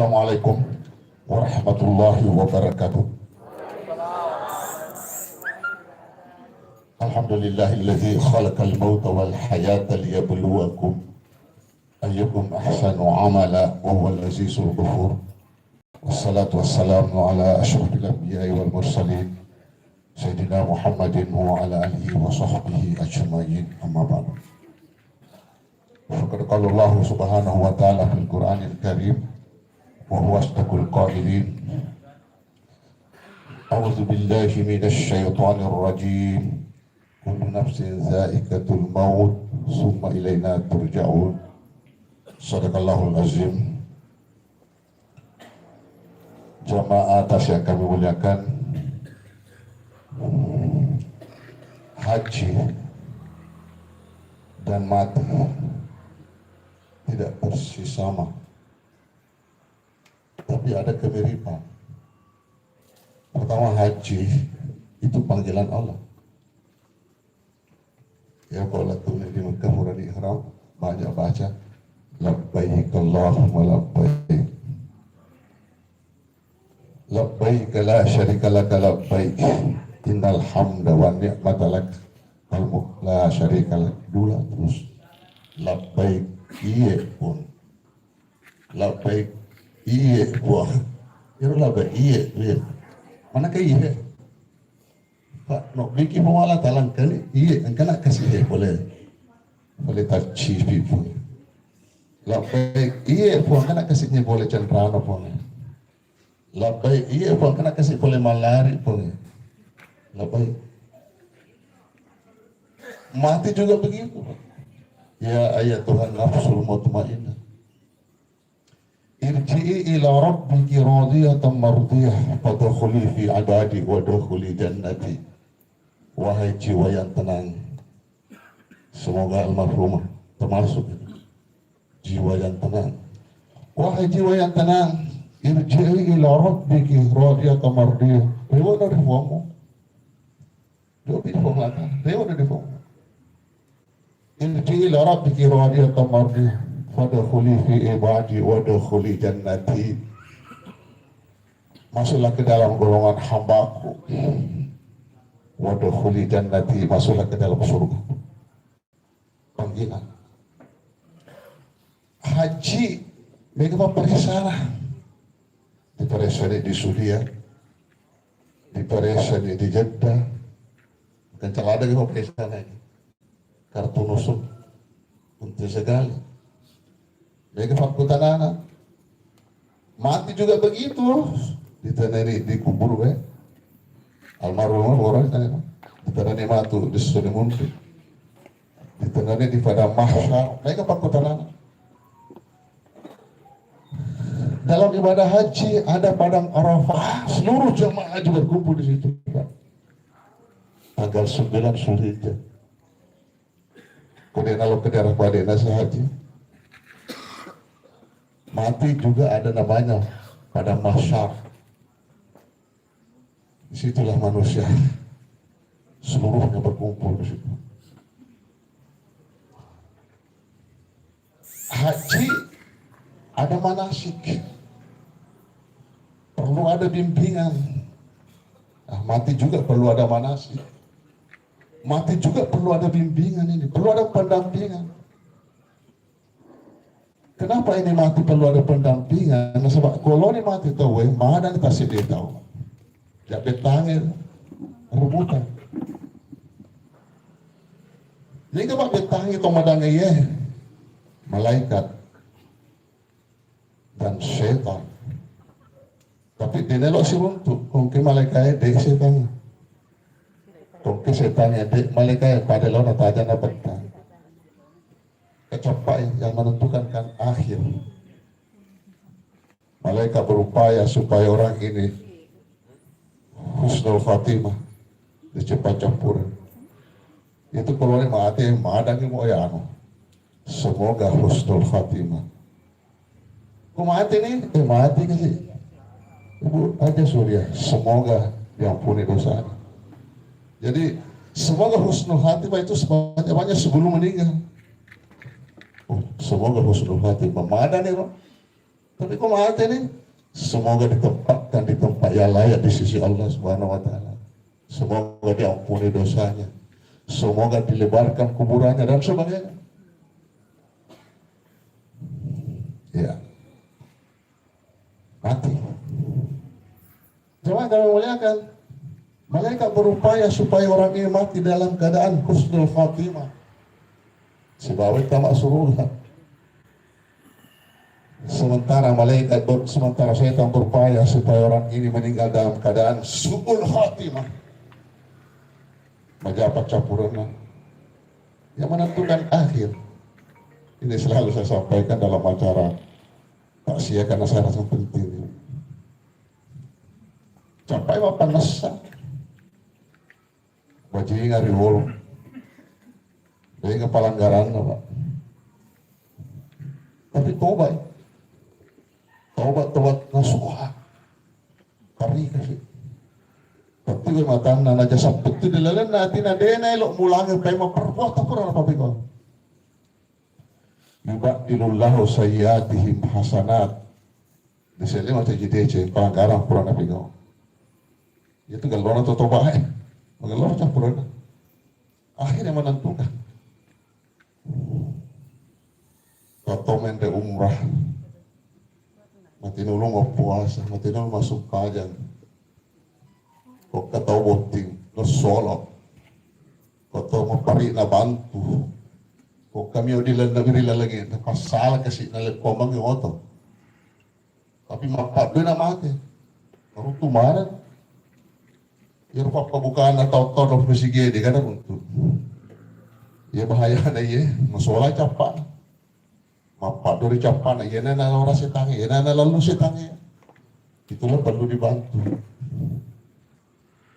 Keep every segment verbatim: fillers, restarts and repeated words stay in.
Assalamualaikum warahmatullahi wabarakatuh. Alhamdulillahilladzi khalaqal mauta wal hayata liyabluwakum ayyukum ahsanu amala wa huwal azizul ghafur. Wassalatu wassalamu ala asyrafil anbiya'i wal mursalin, Sayyidina Muhammadin wa ala alihi wa sahbihi ajma'in, amma ba'du. Faqad qala Allahu subhanahu wa ta'ala fil Qur'anil Karim, wa huwa asdaqul qailin. A'udzu billahi minasy syaithanir rajim. Kullu nafsin dzaiqatul maut, tsumma ilaina turja'un. Shadaqallahul azim. Jamaah tas yang kami muliakan, haji dan mati tidak persis sama, tapi ada kemiripan. Pertama, haji itu panggilan Allah. Ya, kalau lagu di Mekah, orang di ihram, banyak baca, "Labbaik Allahumma labbaik. Labbaik la syarika laka labbaik. Innal hamda wa ni'mata lak. Wal mulk la syarika lak." Dua terus. Labbaik, iya pun. Labbaik, iya, puang. Iro labbaik, iya, iya. Mana ke iya? Pak, no biki pemala talang kali, iya, engkana kasih, iya, boleh. Boleh taci, puang. Labbaik, iya, puang, engkana kasihnya boleh cenrano, puang. Labbaik, iya, puang, engkana kasih boleh malari, puang. Labbaik. Mati juga begitu, Pak. Ya, ayat Tuhan nafsul mutmainnah. Irji'i ila rabbiki radiyatan mardiyah, fadkhuli fi ibadi wadkhuli jannati. Wahai jiwa yang tenang, semoga almarhumah termasuk jiwa yang tenang. Wahai jiwa yang tenang, irji'i ila rabbiki radiyatan mardiyah. Rewe' ri Puangmu. Jawab itu Puang Allah Ta'ala. Rewe' ri Puangmu. Irji'i ila rabbiki radiyatan mardiyah. Fadkhuli fi ibadi wadkhuli jannati. Masuklah ke dalam golongan hambaku. Wadkhuli jannati, masuklah ke dalam surga. Panggilan. Haji, mega papparessana. Diparessani di Suria, diparessani di Jeddah. Kan calada ge papparessana ini. Kartu nusuk. Penting sekali. Mega fakkutanana. Mati juga begitu. Ditenani di kubur, eh. Almarhum orang ditanya, ditanya matu di Surimunti. Ditanya di padang mahsyar. Mega fakkutanana. Dalam ibadah haji ada padang Arafah. Seluruh jamaah haji berkumpul di situ, Pak. Tanggal sembilan Zulhijjah. Kemudian kalau ke daerah Padena saya haji, mati juga ada namanya padang mahsyar. Disitulah manusia seluruhnya berkumpul di situ. Haji ada manasik, perlu ada bimbingan. Nah, mati juga perlu ada manasik. Mati juga perlu ada bimbingan ini, perlu ada pendampingan. Kenapa ini mati perlu ada pendampingan? Nasaba kalau ini mati tau, eh, mana nih pasti dia tahu. Ya, betangnya rebutan. Ini kan betangnya tau madangnya, ya. Malaikat dan setan. Tapi de' nelo siruntu', kongke malaikae de' setangnge. Kongke setangnge de' malaikae, pada lao natajang na bettang. Kecappai yang menentukan kan akhir. Malaikat berupaya supaya orang ini husnul khatimah, dicepat campuran. Itu keluarnya mati, madangi mau ya anu. Semoga husnul khatimah. Kok mati nih? Eh, mati kasih. Ibu aja Surya, semoga diampuni dosa. Jadi, semoga husnul khatimah itu sebanyak-banyak sebelum meninggal. Oh, semoga husnul khatimah. Mana nih, Bang? Tapi ko mate nih, semoga ditempatkan di tempat yang layak di sisi Allah Subhanahu wa Ta'ala. Semoga diampuni dosanya. Semoga dilebarkan kuburannya dan sebagainya. Ya. Mati. Jemaah kami muliakan, malaikat berupaya supaya orang ini mati dalam keadaan husnul khatimah. Sibawa tama surga. Sementara malaikat ber-, sementara setan berupaya supaya orang ini meninggal dalam keadaan su'ul khatimah. Maja' paccappureng. Yang menentukan akhir. Ini selalu saya sampaikan dalam acara takziah karena saya rasa penting. Cappai mappannessa. Bajingan riolo. De'ga palanggaranna, Pak. Tapi toba. Toba, toba nasuha. Parri kasi. Tapi we matanna naja sappetu di lalenna atina, de'na elo mulangeng paimeng perbuatan purana papigau. Yubaddilullahu sayyiatihim hasanat. Diselle macam jidece, pelanggaran purana pigau. Itu gellona tu toba, eh. Gellona campurana. Akhirnya menentukan. Atau menre umrah. Matinulu mappuasa, matinulu massumpajang. Kokka tau botting, lo solo. Ko tau mapari na bantu. Kokka mio di lenneng ri lalengnge, na passala kasi na lekkomangnge oto. Tapi mappaddue na mate. Narutu maneng. Iyaro pappabukana tau-tau ro masigie de' kada runtu. Iya bahayana iye, masola cappana. Mappaddue ri cappana, iyana nalora setangnge, iyana nalallu setangnge. Itulah perlu dibantu.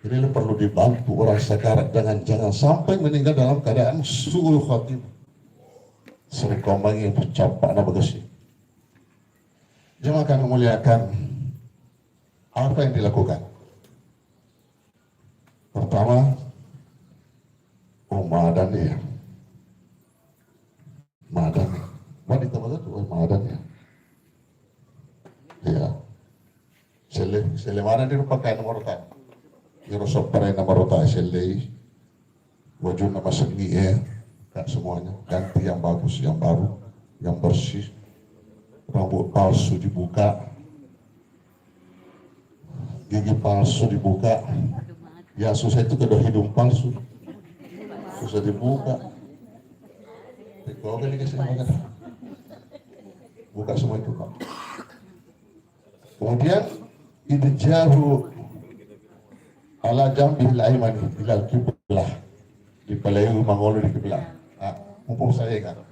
Inilah perlu dibantu orang sakarat, jangan, jangan sampai meninggal dalam keadaan su'ul khatimah. Sering komangi cappana bagasi. Jemaah kami muliakan, apa yang dilakukan? Pertama, oh, madan ya. Madan ya. Wanita madan tuh, oh, madan ya. Iya. Selle, selle madan di rupa kain nomor ta. Iro sopere nomor ta selle. Wajunna masengi ya, Kak, semuanya. Ganti yang bagus, yang baru, yang bersih. Rambut palsu dibuka, gigi palsu dibuka. Ya susah itu kedua hidung palsu. Susah dibuka. Buka semua itu, Pak. Kemudian, idjahu ala jambihil aimani ilal kiblah. Dipaleu mangolo di kiblat. Nah, mumpung saya ingat.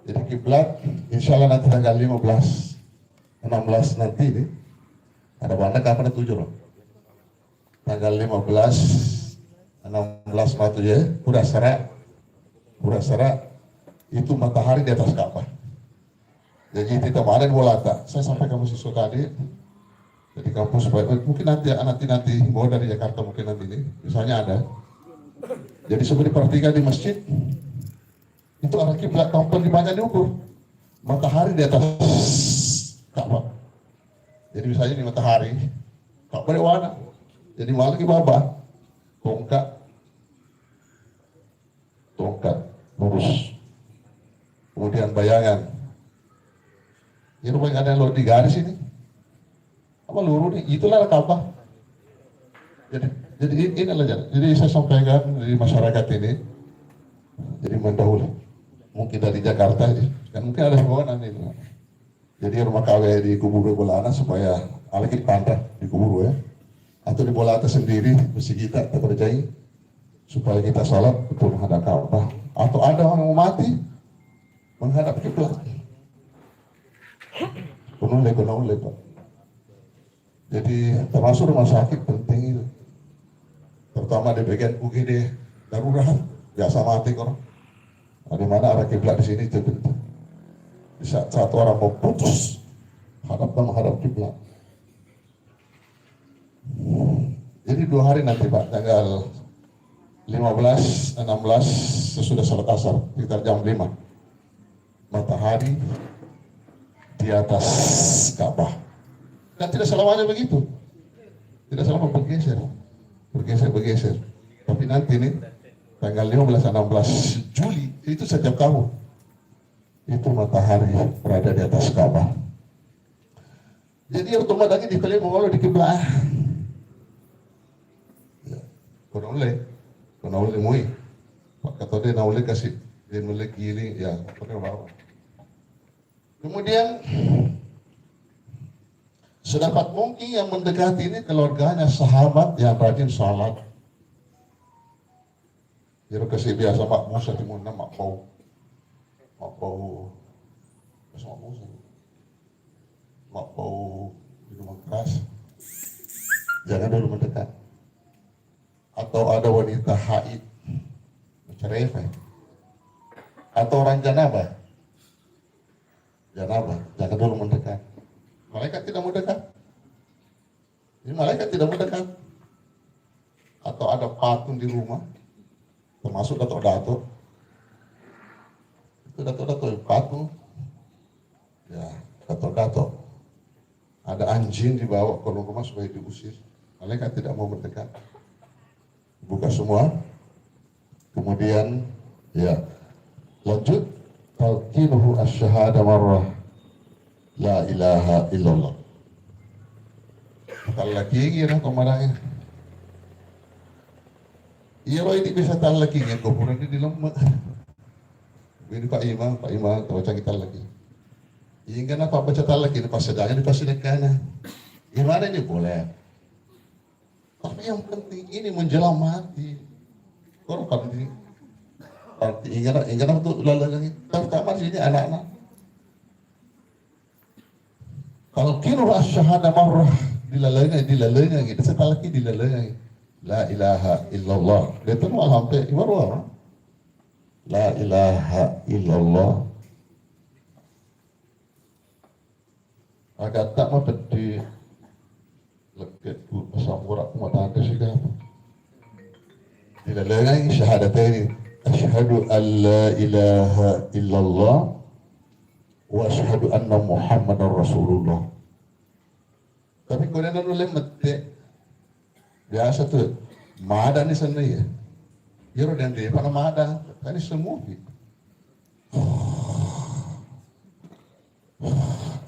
Jadi kiblat, insya Allah nanti tanggal lima belas, enam belas nanti ini. Ada bana kapan tujuh loh. Tanggal lima belas, enam belas matu ya, Pura Sera, Pura Sera itu matahari di atas Ka'bah. Jadi kita kemarin bolata, saya sampaikan mahasiswa tadi, jadi kampus baik, mungkin nanti, nanti, nanti bawa dari Jakarta mungkin nanti ini, misalnya ada. Jadi semua diperhatikan di masjid, itu arah kiblat, kampung di mana diukur. Matahari di atas Ka'bah. Jadi misalnya ini matahari, Ka'bah di mana? Jadi malah ke bawah, tongkat, tongkat lurus. Kemudian bayangan. Ini rupanya ada yang lo di garis ini. Apa luru nih? Itulah Ka'bah. Jadi, jadi i-, inilah jalan. Jadi saya sampaikan di masyarakat ini. Jadi mendahului. Mungkin dari Jakarta ini. Kan mungkin ada sebuah nanti. Jadi rumah kawe di kubur bolana supaya alaki pantai di kubur ya. Atau di bolata sendiri, mesti kita terpercaya supaya kita salat betul menghadap Ka'bah. Atau ada orang mau mati menghadap kiblat. Kono le, kono le, Pak. Jadi termasuk rumah sakit penting itu. Terutama di bagian U G D darurat, biasa mati orang. Nah, di mana arah kiblat di sini itu penting. Di saat satu orang mau putus, hadapkan menghadap kiblat. Jadi dua hari nanti, Pak, tanggal lima belas, enam belas, sesudah salat asar, sekitar jam lima. Matahari di atas Ka'bah. Dan tidak selamanya begitu. Tidak selamanya bergeser. Bergeser, bergeser. Tapi nanti nih, tanggal lima belas, enam belas Juli, itu setiap tahun. Itu matahari berada di atas Ka'bah. Jadi, otomatis di kalian mau di kiblat. Ya. Kono ulle, kono ulle mui. Pak kata dia na ulle kasih, dia ulle giling, ya, pakai apa? Kemudian, sedapat mungkin yang mendekati ini keluarganya, sahabat yang rajin salat. Iyaro kasi biasa mabbusa timunna, mabbau. Mabbau. Biasa mabbusa. Mabbau minuman keras. Jangan dulu mendekat. Atau ada wanita haid. Mencerai, ya. Atau orang janabah. Janabah. Jangan dulu mendekat. Malaikat tidak mendekat. Ini malaikat tidak mendekat. Atau ada patung di rumah, termasuk dato-dato. Itu dato-dato, patung. Ya, dato-dato. Ada anjing dibawa ke rumah supaya diusir. Malaikat tidak mau mendekat. Buka semua. Kemudian, ya, lanjut, talqinuhu asyhada marrah, la ilaha illallah. Tallakingi na tomarangnya. Iya, roh ini bisa tallakingi, kuburan ini dilemma. Ini Pak Imam, Pak Imam, tau cagi tallaki. Inggana Pak baca tallaki, ini pas sedangnya di pas sedekana. Gimana ini boleh? Tapi yang penting ini menjelang mati. Kalau penting, penting ingat, ingat untuk lalangi. Terutama sini anak-anak. Talqinu asyhada marrah, dilalangi, dilalangi, setelah ini dilalangi. La ilaha illallah. Dia tu malah sampai ibarat apa? La ilaha illallah. Agatta mapeddi lekkekku pasammurakku matangkasiga. Dilalengai syahadataini. Asyhadu an la ilaha illallah wa asyhadu anna Muhammadar Rasulullah. Tapi ko dena nulle mette, biasa tu madani senna iya. Iyaro den depa na mada, kan semua.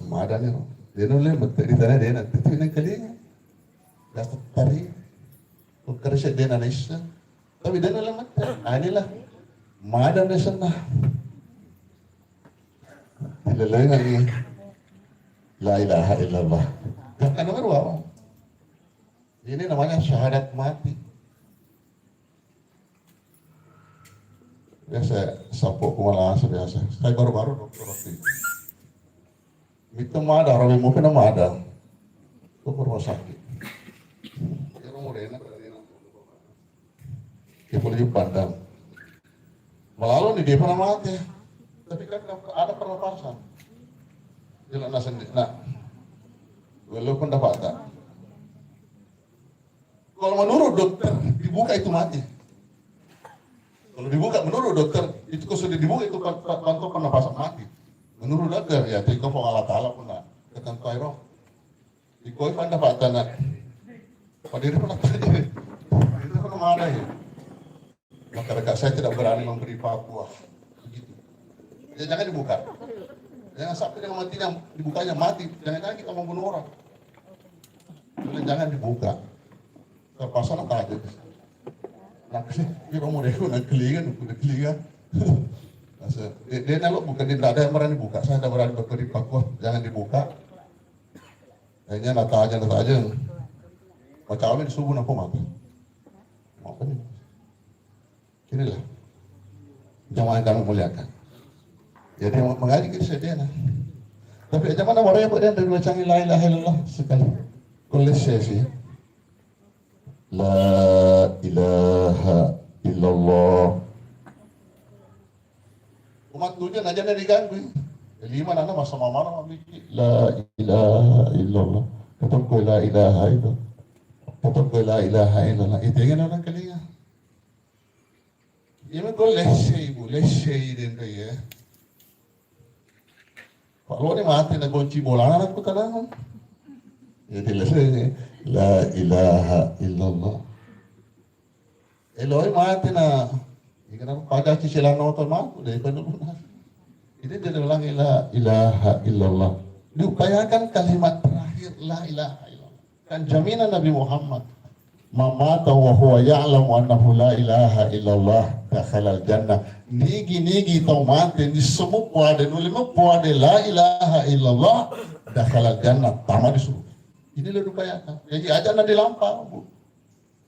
Madani ro. Dena nulle mette di tana dena, itu nengkalinga. Biasa tari. Ko kerja dena naisseng. Tapi dena nulle mette. Ah, inilah. Madani senna. Dilalengai la ilaha illallah. Gak ada baru apa? Ini namanya syahadat mati. Biasa sapo kumalasa biasa. Saya baru-baru dokter waktu itu. Itu mada, orang mau kena mada. Itu ke rumah sakit. Dia mau enak. Dia boleh pandang. Malaloni dia pernah mati. Tapi kan ada pernapasan. Dia nak sendiri. Nah, walaupun dapat tak. Kalau menurut dokter, dibuka itu mati. Kalau dibuka, menurut dokter, itu kalau sudah dibuka itu pan-, pan-, pantau pernapasan mati. Menurut dokter, ya, itu Allah Ta'ala pun nak ketentuan roh. Ikoi panda patana. Padiri pun apa? Itu pun mana ya? Maka dekat saya tidak berani memberi fatwa. Begitu. Ya, jangan dibuka. Jangan sampai dengan mati yang dibukanya mati. Jangan-jangan kita membunuh orang. Jangan dibuka. Terpaksa nak aja. Nah, ini kamu deh, nak kelingan, udah kelingan. Dia, dia nalo bukan, dia tidak ada yang berani buka. Saya tidak berani memberi fatwa. Jangan dibuka. Akhirnya nata aja, nata aja. Macam ini subuh napa mati. Apa nih? Inilah jamaah yang kami muliakan. Jadi mengaji kita sedena. Tapi aja mana orang yang buat dia dari bacaan la ilaha illallah sekali. Kulit sesi. La ilaha illallah. Umat tujuan aja na diganggu. Lima nana masa mamara mabiki. La ilaha illallah. Kata gue la ilaha illallah. Kata gue la ilaha illallah. Itu yang orang kelinga. Iya, mah kau lessei, Bu, lessei den kau ya. Pak lo ni mati na gonci bolana ku tanang. Jadi la ilaha illallah. Eloi mati na, ikan pada cicilan nonton mati deh kan. Ini dia ulang la ilaha illallah. Diupayakan kalimat terakhir la ilaha illallah. Kan jaminan Nabi Muhammad, "Man mata wa huwa ya'lamu annahu la ilaha illallah dakhalal jannah." Nigi-nigi tau mate ni semua puade nuli puade la ilaha illallah dakhalal jannah, tama di surga. Ini lo diupayakan. Jadi aja na dilampa, Bu.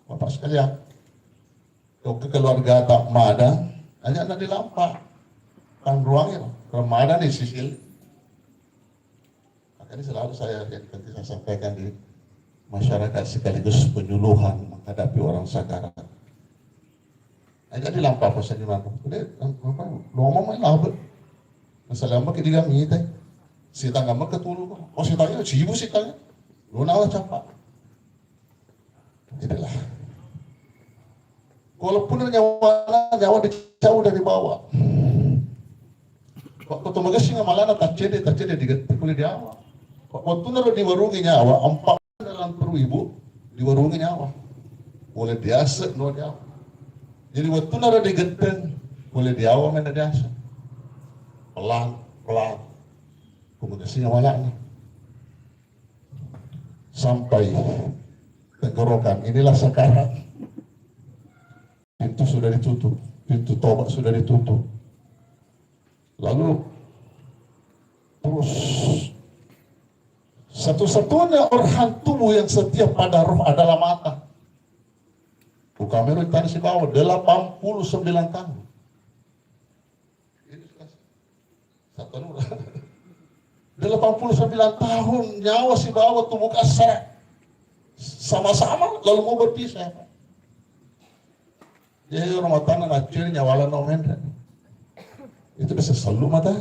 Bapak sekalian, ke keluarga tak mada, aja na dilampa. Kan ruangnya, kalau mada nih sisil. Makanya selalu saya, yang penting saya sampaikan di masyarakat sekaligus penyuluhan menghadapi orang sakarat. Aja dilampa pesan di mana. Udah, apa, ngomong main labet. Masalah apa kita mita. Sitang apa ketulu. Oh, sitangnya cibu sitangnya. Lu nawa capa. Itulah. Walaupun nyawa, nyawa dicabut dari bawah. Waktu tu magasing malana tacede, tacede digetti kulit di awak. Waktu naro diwarungi nyawa, empat dalam teru ibu, diwarungi nyawa. Boleh diasek, no diawa. Jadi waktu naro digetteng, boleh diawa, mana diasek. Pelan, pelan. Kemudian singa malana. Sampai tenggorokan. Inilah sekarang. Pintu sudah ditutup. Pintu tobat sudah ditutup. Lalu terus satu-satunya organ tubuh yang setia pada roh adalah mata. Bukan mereka tadi si bawah delapan puluh sembilan tahun. Ini sudah satu orang. Delapan puluh sembilan tahun nyawa si bawah tubuh kasar. Sama-sama lalu mau berpisah. Jadi rumah tangga nacil nyawa no menre. Itu bisa selalu mata.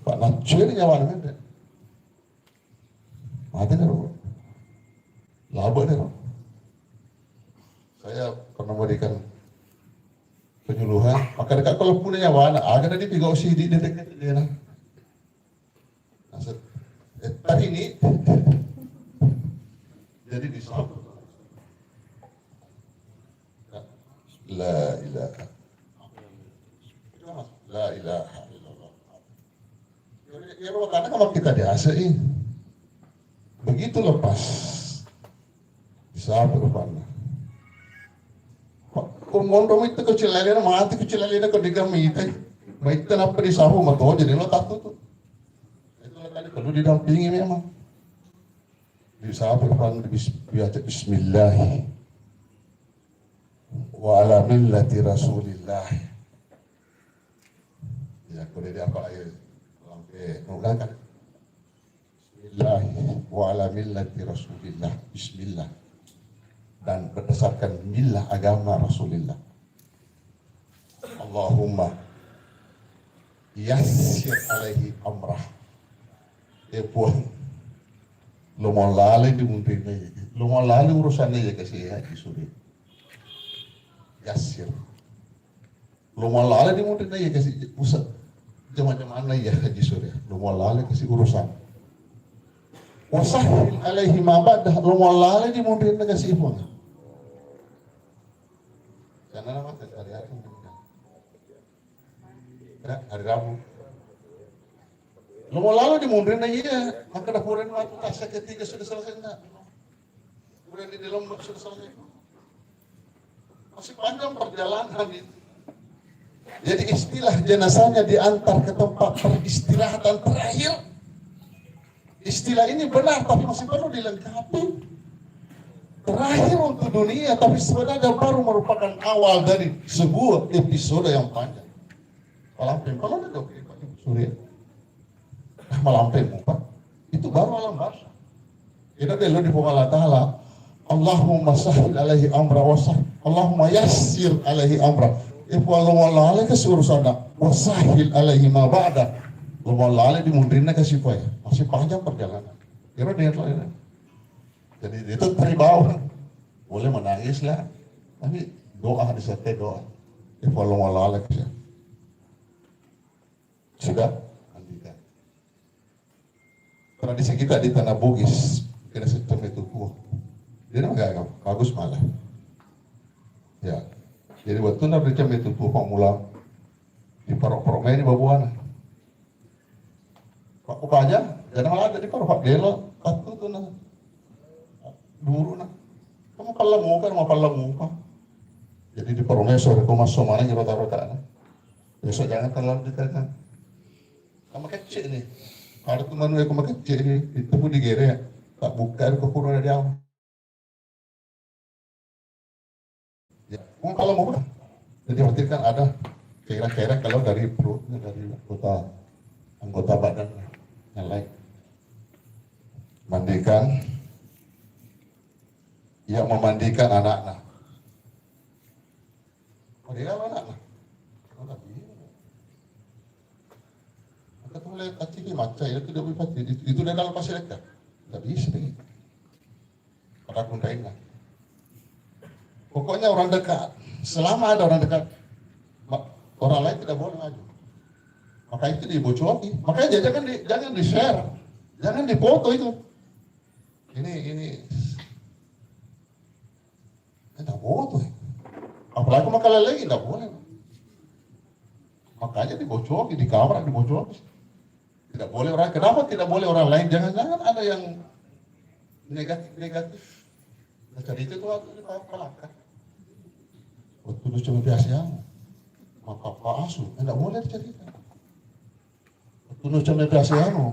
Pak nacil nyawa no menre. Mati nih, Bro. Laba nih, Bro. Saya pernah memberikan penyuluhan, maka dekat kalau punya nyawa anak, ada tadi tiga O C D detek dia. Nah, set-, eh, tadi ini jadi di La ilaha. La ilaha illallah. Iyaro tanah kan kita diasai. Begitu lepas. Disapu rupanna. Ko monro mitu ko cilalena mati ko cilalena ko diga mita. Maitta nappa disapu mato jadi lo tatu tu. Itu tadi perlu didampingi memang. Disapu rupanna bis-, dibaca bismillah. Wa ala millati Rasulillah. Ya, ko dia apa ayo lampe nugakan. Bismillah wa ala millati Rasulillah. Bismillah. Dan berdasarkan millah agama Rasulillah. Allahumma yassir alaihi amrah. Eh Puang, lo mau lalai di muntinna, lo mau lalai urusanna ya kasih ya di suri. Yassir. Lo mau lalai di muntinna ya kasih pusat. Jama-jamanna ya haji suri. Lo mau lalai kasih urusan. Wasahil alaihi ma ba'dah, lo mau lalai di muntinna kasih Puang. Karena nama hari hari Ya, hari Rabu. Lo mau lalu di munrinna iya, maka dah puren waktu tasa ketiga sudah selesai enggak? Puren di dalam sudah selesai. Masih panjang perjalanan itu. Jadi istilah jenazahnya diantar ke tempat peristirahatan terakhir. Istilah ini benar, tapi masih perlu dilengkapi. Terakhir untuk dunia, tapi sebenarnya baru merupakan awal dari sebuah episode yang panjang. Malampeng, kalau ada dok, Pak Surya. Nah, malampeng, Pak. Itu baru alam barzah. Kita dulu di Allah Ta'ala. Allahumma sahil alaihi amra wa sah-, Allahumma yassir alaihi amra. Eh, Puang, lo mau lalai ke urusanna. Wa sahil alaihi ma ba'da. Lo mau lalai di munrinna ke siapa ya? Masih panjang perjalanan. Kira niat lah ya. Jadi itu terbawa. Boleh menangis lah. Tapi doa disertai doa. Eh, Puang, lo mau lalai ke siapa? Sudah? Andika. tradisi kita di tanah Bugis, kena sistem itu tuh. Jadi nggak bagus malah. Ya. Jadi waktu nanti sistem itu tuh pemula di parok-parok main di babuana. Pak Kupaja, jadi malah ada di parok Pak Delo, satu tuh nah. Dulu nah. Kamu kalau mau kan mau kalau mau. Jadi di parok main sore kau masuk mana gitu rata-rata. Besok jangan terlalu dekat kan. Sama kecil nih. Ada teman gue sama kecil nih, itu pun digere, tak buka ke kurang dari awal. Ya, mau kalau mau udah. Jadi berarti kan ada kira-kira kalau dari perutnya, dari anggota anggota badan yang lain. Mandikan, ya, memandikan anaknya. Padahal anaknya. Anak dia. Maka tuh mulai kecil dia macam itu dia boleh pasti. Itu, itu dia dalam pasir kan. Tidak bisa begitu. Pada kundainnya. Pokoknya orang dekat, selama ada orang dekat, ma- orang lain tidak boleh maju. Maka itu dibocoki. Makanya jangan di, jangan di share, jangan dipoto itu. Ini ini tidak foto. Apalagi makan lagi tidak boleh. Makanya dibocoki, di kamar dibocoki. Tidak boleh orang, kenapa tidak boleh orang lain? Jangan-jangan ada yang negatif-negatif. Nah, cerita itu waktu di Palaka. Waktu itu cuma biasa yang maka Pak Asu, tidak boleh cerita. Waktu itu cuma biasa yang mau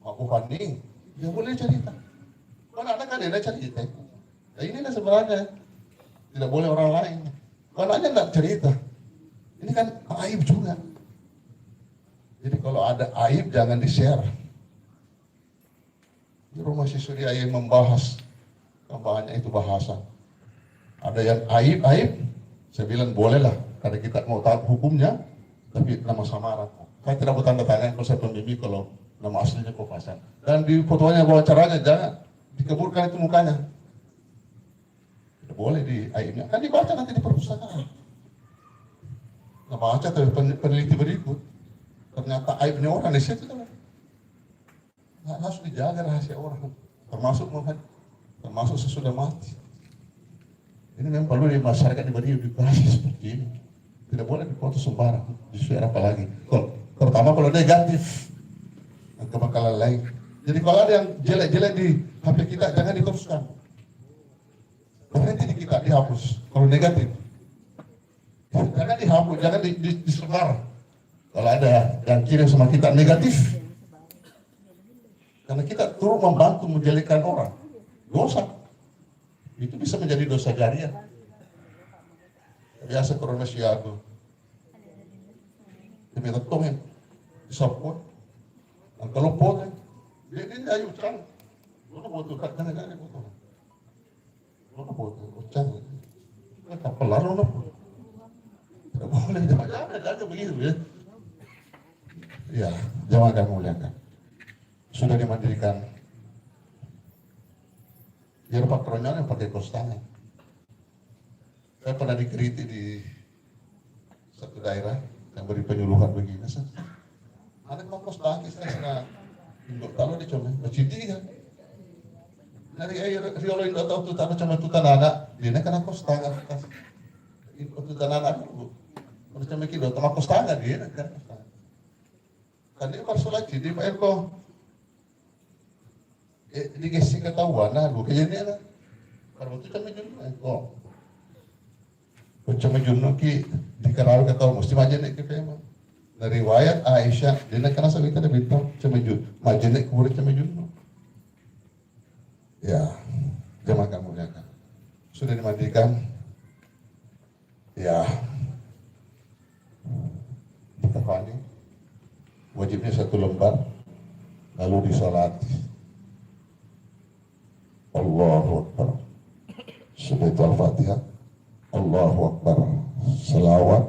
Pak Bupani, tidak boleh cerita. Mana ada kan ada cerita. Nah, inilah sebenarnya tidak boleh orang lain. Mana aja tidak cerita. Ini kan aib juga. Jadi kalau ada aib jangan di-share. Di rumah si Surya yang membahas, kan banyak itu bahasa. Ada yang aib-aib, saya bilang bolehlah, karena kita mau tahu hukumnya, tapi nama samaran. Saya tidak bertanda tangan kalau saya pembimbing kalau nama aslinya kau pasang. Dan di fotonya, wawancaranya, jangan dikeburkan itu mukanya. Tidak boleh di aibnya. Kan dibaca nanti di perpustakaan. Nah, baca dari pen- peneliti berikut. Ternyata aibnya orang di situ. Nah, harus dijaga rahasia orang. Termasuk mengad- termasuk sesudah mati. Ini memang perlu di masyarakat di Baduy edukasi seperti ini. Tidak boleh difoto sembarang, di-share apalagi. Ter- terutama kalau negatif. Nah, kebakalan lain. Jadi kalau ada yang jelek-jelek di H P kita, jangan diteruskan. Berhenti di kita, dihapus. Kalau negatif. Jangan dihapus, jangan di, di, disebar. Kalau ada yang kirim sama kita negatif. Karena kita turut membantu menjelekkan orang. Dosa. Itu bisa menjadi dosa jariah. Biasa corona siago. Demi tetong ya. Disapot. Nah, kalau pot ya. Dia, dia ayo cang. Mana foto kat jangan jangan foto. Mana foto? Cang. Kapelar mana foto? Tidak boleh, jangan, jangan, jangan begitu ya. Ya, jamaah kami muliakan. Sudah dimandirikan. Biar patronnya yang pakai kos tangan. Saya pernah dikritik di satu daerah yang beri penyuluhan begini, saya, ada kelompok laki saya sana, induk tahu dia cuma berciti kan. Dari air riolo induk tahu tuh tanah cuma tuh tanah anak, dia nak kena kos tangan. Induk tuh tanah anak, udah cuma kilo, tanah kos tangan dia nak kena kos tangan. Kan dia pas sholat di Pak Eko. Eh, di gesi ketahuan nah, lu kejadian lah. Kalau itu cuma junno, eh, kok. Kok cuma junno ki di Karawi ketahuan, mesti majene ke pema. Dari riwayat Aisyah, dia nak kena sabita ada bintang cuma junno, majene kubur cuma junno. Ya, jamaah kamu ya kan. Sudah dimandikan, ya, dikafani, wajibnya satu lembar, lalu disalati. Allahu Akbar. Sudah itu Al-Fatihah. Allahu Akbar. Salawat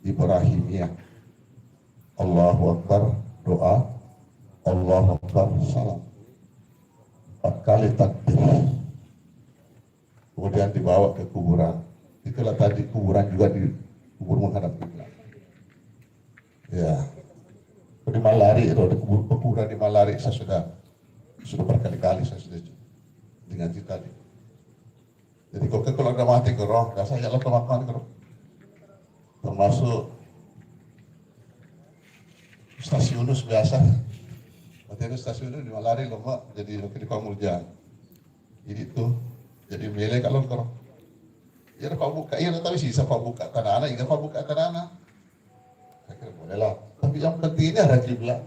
Ibrahimiyah. Allahu Akbar. Doa. Allahu Akbar. Salam. Empat kali takbir. Kemudian dibawa ke kuburan. Itulah tadi kuburan juga di kubur menghadap kiblat. Ya. Di Malari itu, di kubur, kuburan di Malari sesudah Sudah berkali-kali saya sudah dengar cerita ini. Jadi, kok keluarga mati koro, biasa ya lo teman-teman koro. Termasuk Ustaz Yunus biasa. Berarti itu Ustaz Yunus di malari lo, Mak, jadi wakil di Pamulja. Jadi itu, jadi mele kalau koro. Iya, Pak buka, iya, tapi sisa Pak buka tanana, iya, Pak buka tanana. Saya kira boleh lah. Tapi yang penting ini arah kiblat.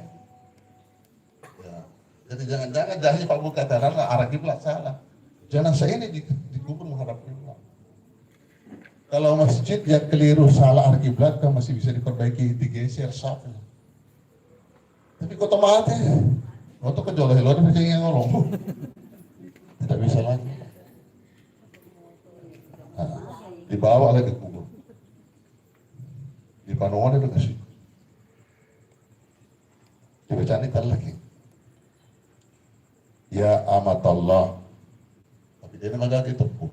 Ya. Jadi jangan-jangan jahil Pak buka tanana, arah kiblat salah. Jenazah ini di, dikubur menghadap kiblat. Kalau masjid yang keliru, salah arah kiblat, kan masih bisa diperbaiki, digeser safnya. Tapi kota mati, kota kejauhan, lo ada yang ngomong. Tidak bisa lagi. Nah, dibawa lagi ke kubur. Di Panoa ada kasih. Dibacani tallaki. Ya amatallah. Tapi dia magaga teppu.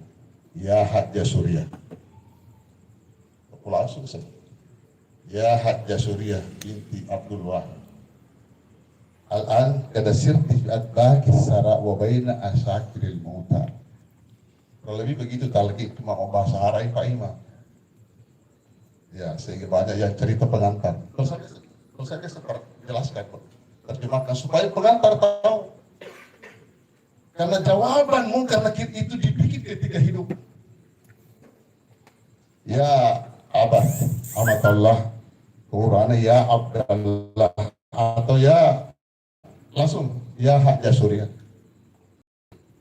Ya Hajjah Suriah. Teppu langsung saja. Ya Hajjah Suriah binti Abdul Wahab. Al-an kada sirti fi atbaki sara wa baina asakiril mauta. Kurang lebih begitu talqin, cuma bahasa Arab, Pak Imam. Ya, sehingga banyak yang cerita pengantar. Terus saya, terus saya seper-, jelaskan, Pak. Terjemahkan supaya pengantar tahu. Karena jawaban Mungkar Nakir itu dibikin ketika hidup. Ya Abah, amatallah, kuburannya ya Abdallah, atau ya langsung, ya Hajjah Suriah.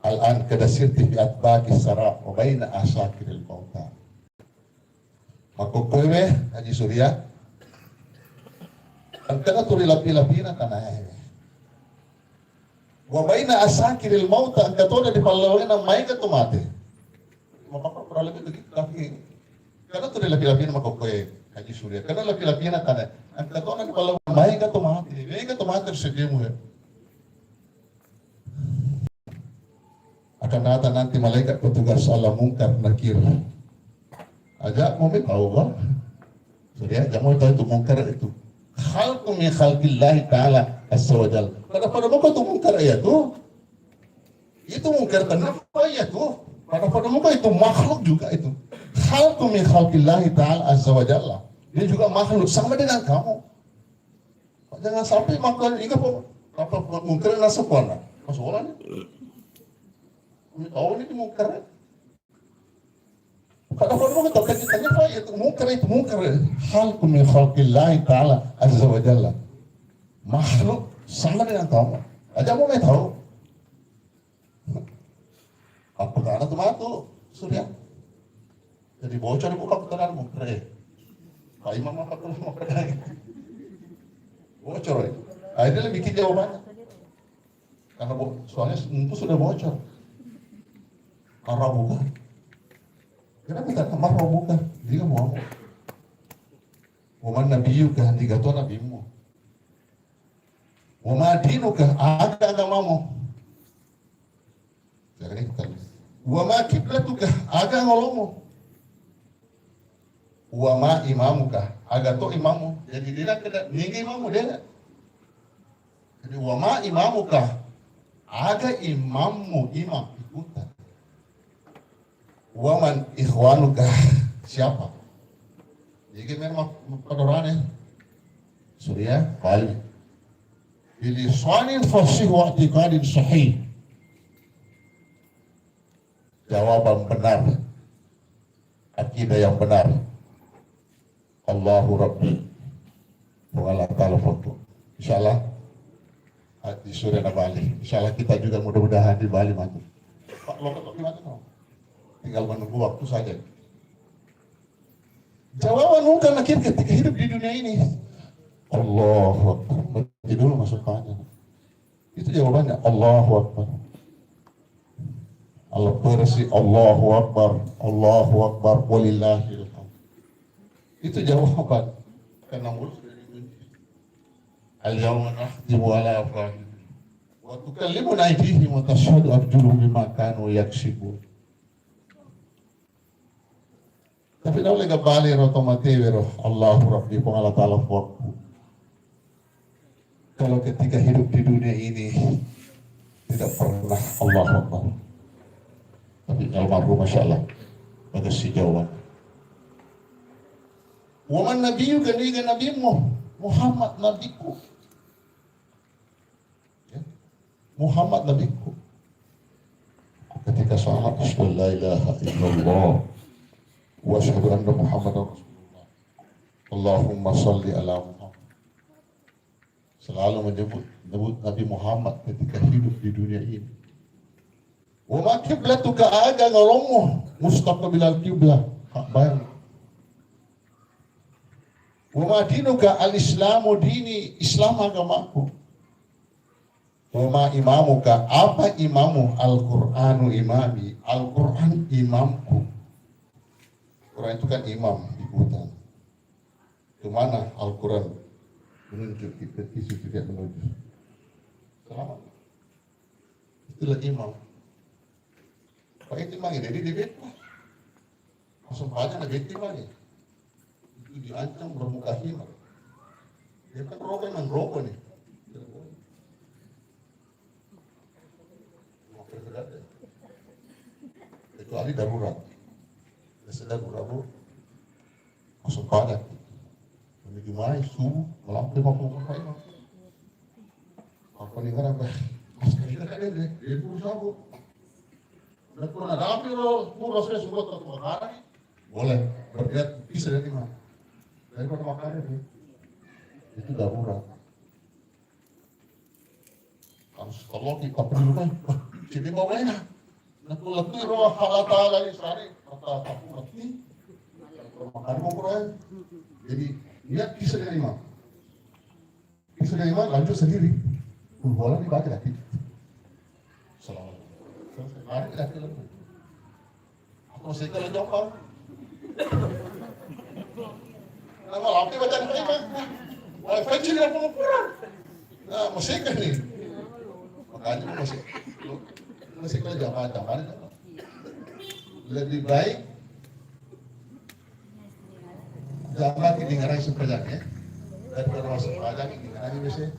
Al-an kada sirti fi atbaki sara wa baina asakiril mauta. Makkokkoe we, Haji Surya. Engkana tu ri lapi-lapina tanae we. Wa baina asakiril mauta, engka toda di pallawena maega tu mate. Mapapa kurang lebih begitu, tapi karena tu ri lapi-lapina makkokkoe, Haji Surya. Karena lapi-lapina tanae. Engka toda di pallawena maega tu mate. Maega tu mate ri seddimu we. Akan datang nanti malaikat petugas Allah Mungkar Nakir. Aja mau tahu, Bang. Jadi aja mau tahu itu Mungkar itu. Khalqu min khalqillahi ta'ala azza wa jalla. Pada-pada muka itu Mungkar ya tuh. Itu Mungkar kenapa ya tuh? Pada-pada muka itu makhluk juga itu. Khalqu min khalqillahi ta'ala azza wa jalla. Dia juga makhluk sama dengan kamu. Jangan sampai makan iga po apa Mungkar nasab wana. Masalah ni. Ini tahu ni Mungkar. Pada-pada muka tak tanya apa ya itu Mungkar, itu Mungkar. Khalqu min khalqillahi ta'ala azza wa jalla. Makhluk sama dengan kamu. Aja mau tahu. Apa kana tu matu Surya? Jadi bocor ibu aku tanah mau kere. Pak Imam apa tuh mau kere? Bocor itu. Akhirnya dia bikin jawabannya. Karena bo-, soalnya itu sudah bocor. Arabuka. Kenapa kita kamar Arabuka? Dia mau. Waman nabiyuka, tiga tuh nabimu. Wama dinuka, aga agamamu. Jadi, bukan. Wama kiblatuka, aga ngolomu. Wama imamuka, aga to imamu. Jadi, dia kena, niga imamu dia. Jadi, wama imamuka, aga imammu, imam, ikutan. Waman ikhwanuka, siapa? Jadi memang padorane Surya Bali. Bilisanin fasih wa i'tiqadin sahih. Jawaban benar, akidah yang benar. Allahu Rabbi, Puang Allah Ta'ala foto. Insya Allah, di sore na Bali. Insya Allah kita juga mudah-mudahan di Bali maju. Pak, lo ketok di mana, no? Tinggal menunggu waktu saja. Jawaban Mungkar Nakir ketika hidup di dunia ini. Allahu Akbar. Berhenti dulu masuk tanya. Itu jawabannya. Allahu Akbar. Allah bersi, Allahu Akbar, Allahu Akbar, walillahil hamd. Itu jawaban. Karena mulut sudah dikunci. Al-yawma nakhtimu ala afwahihim. Wa tukallimuna aydihim wa tashhadu arjuluhum bima kanu yaksibun. Tapi naulle ga bale ro to mate wero, Allahu Rabbi, Puang Allah Ta'ala foakku. Kalau ketika hidup di dunia ini, Tidak pernah Allahu Akbar. Tapi almarhum, masya Allah, bagus si Jawa. Wa man nabiyyuka, niga nabimmu? Muhammad nabiku. Ya. Muhammad nabiku. Ketika salat, asyhadu an la ilaha illallah wa asyhadu anna Muhammadar Rasulullah. Allahumma salli ala Muhammad. Selalu menyebut, menyebut Nabi Muhammad ketika hidup di dunia ini. Wa ma kiblatuka, aga ngalommu? Mustaqbilal kiblah, Ka'bah. Wa ma dinuka, al-Islamu dini, Islam agamaku. Wa ma imamuka, apa imammu? Al-Qur'anu imami, Al-Qur'an imamku. Quran itu kan imam di hutan. Kemana Al-Quran menunjuk kita, tisu tidak menuju? Selamat. Itulah imam. Pak itu mah ini di beta. Langsung banyak na beta mah. Itu diancam bermuka hina. Dia kan rokok, emang rokok nih. Kecuali darurat. Biasa darurat, Bu. Masuk padat. Menuju mai subuh, malampe mampu pakai. Apa nih kan, apa? Masker kita kan deh, dia pun sabu. Udah pernah dalam lo, pura saya sudah tak kebakaran. Boleh, berarti bisa dari mana? Dari mana makanan nih? Itu darurat. Kalau setelah kita perlu kan, wah, jadi mau mana? Nakku lettu roh Allah Ta'ala di sana, kata aku ngerti. Makan mau kurang. Jadi, niat bisa dari mana? Bisa dari mana? Lanjut sendiri. Pun bola dibaca lagi. Selamat. Selesai. Mari kita film. Aku masih kalau Jombang. Nama lampu baca di mana? Wifi sini apa kurang? Nah, masih kan nih. Makanya masih, masih kalau jamaah, jamaah ini lebih baik jamaah ini dengar sempajang ya. Daripada masuk pajang ini dengar biasa.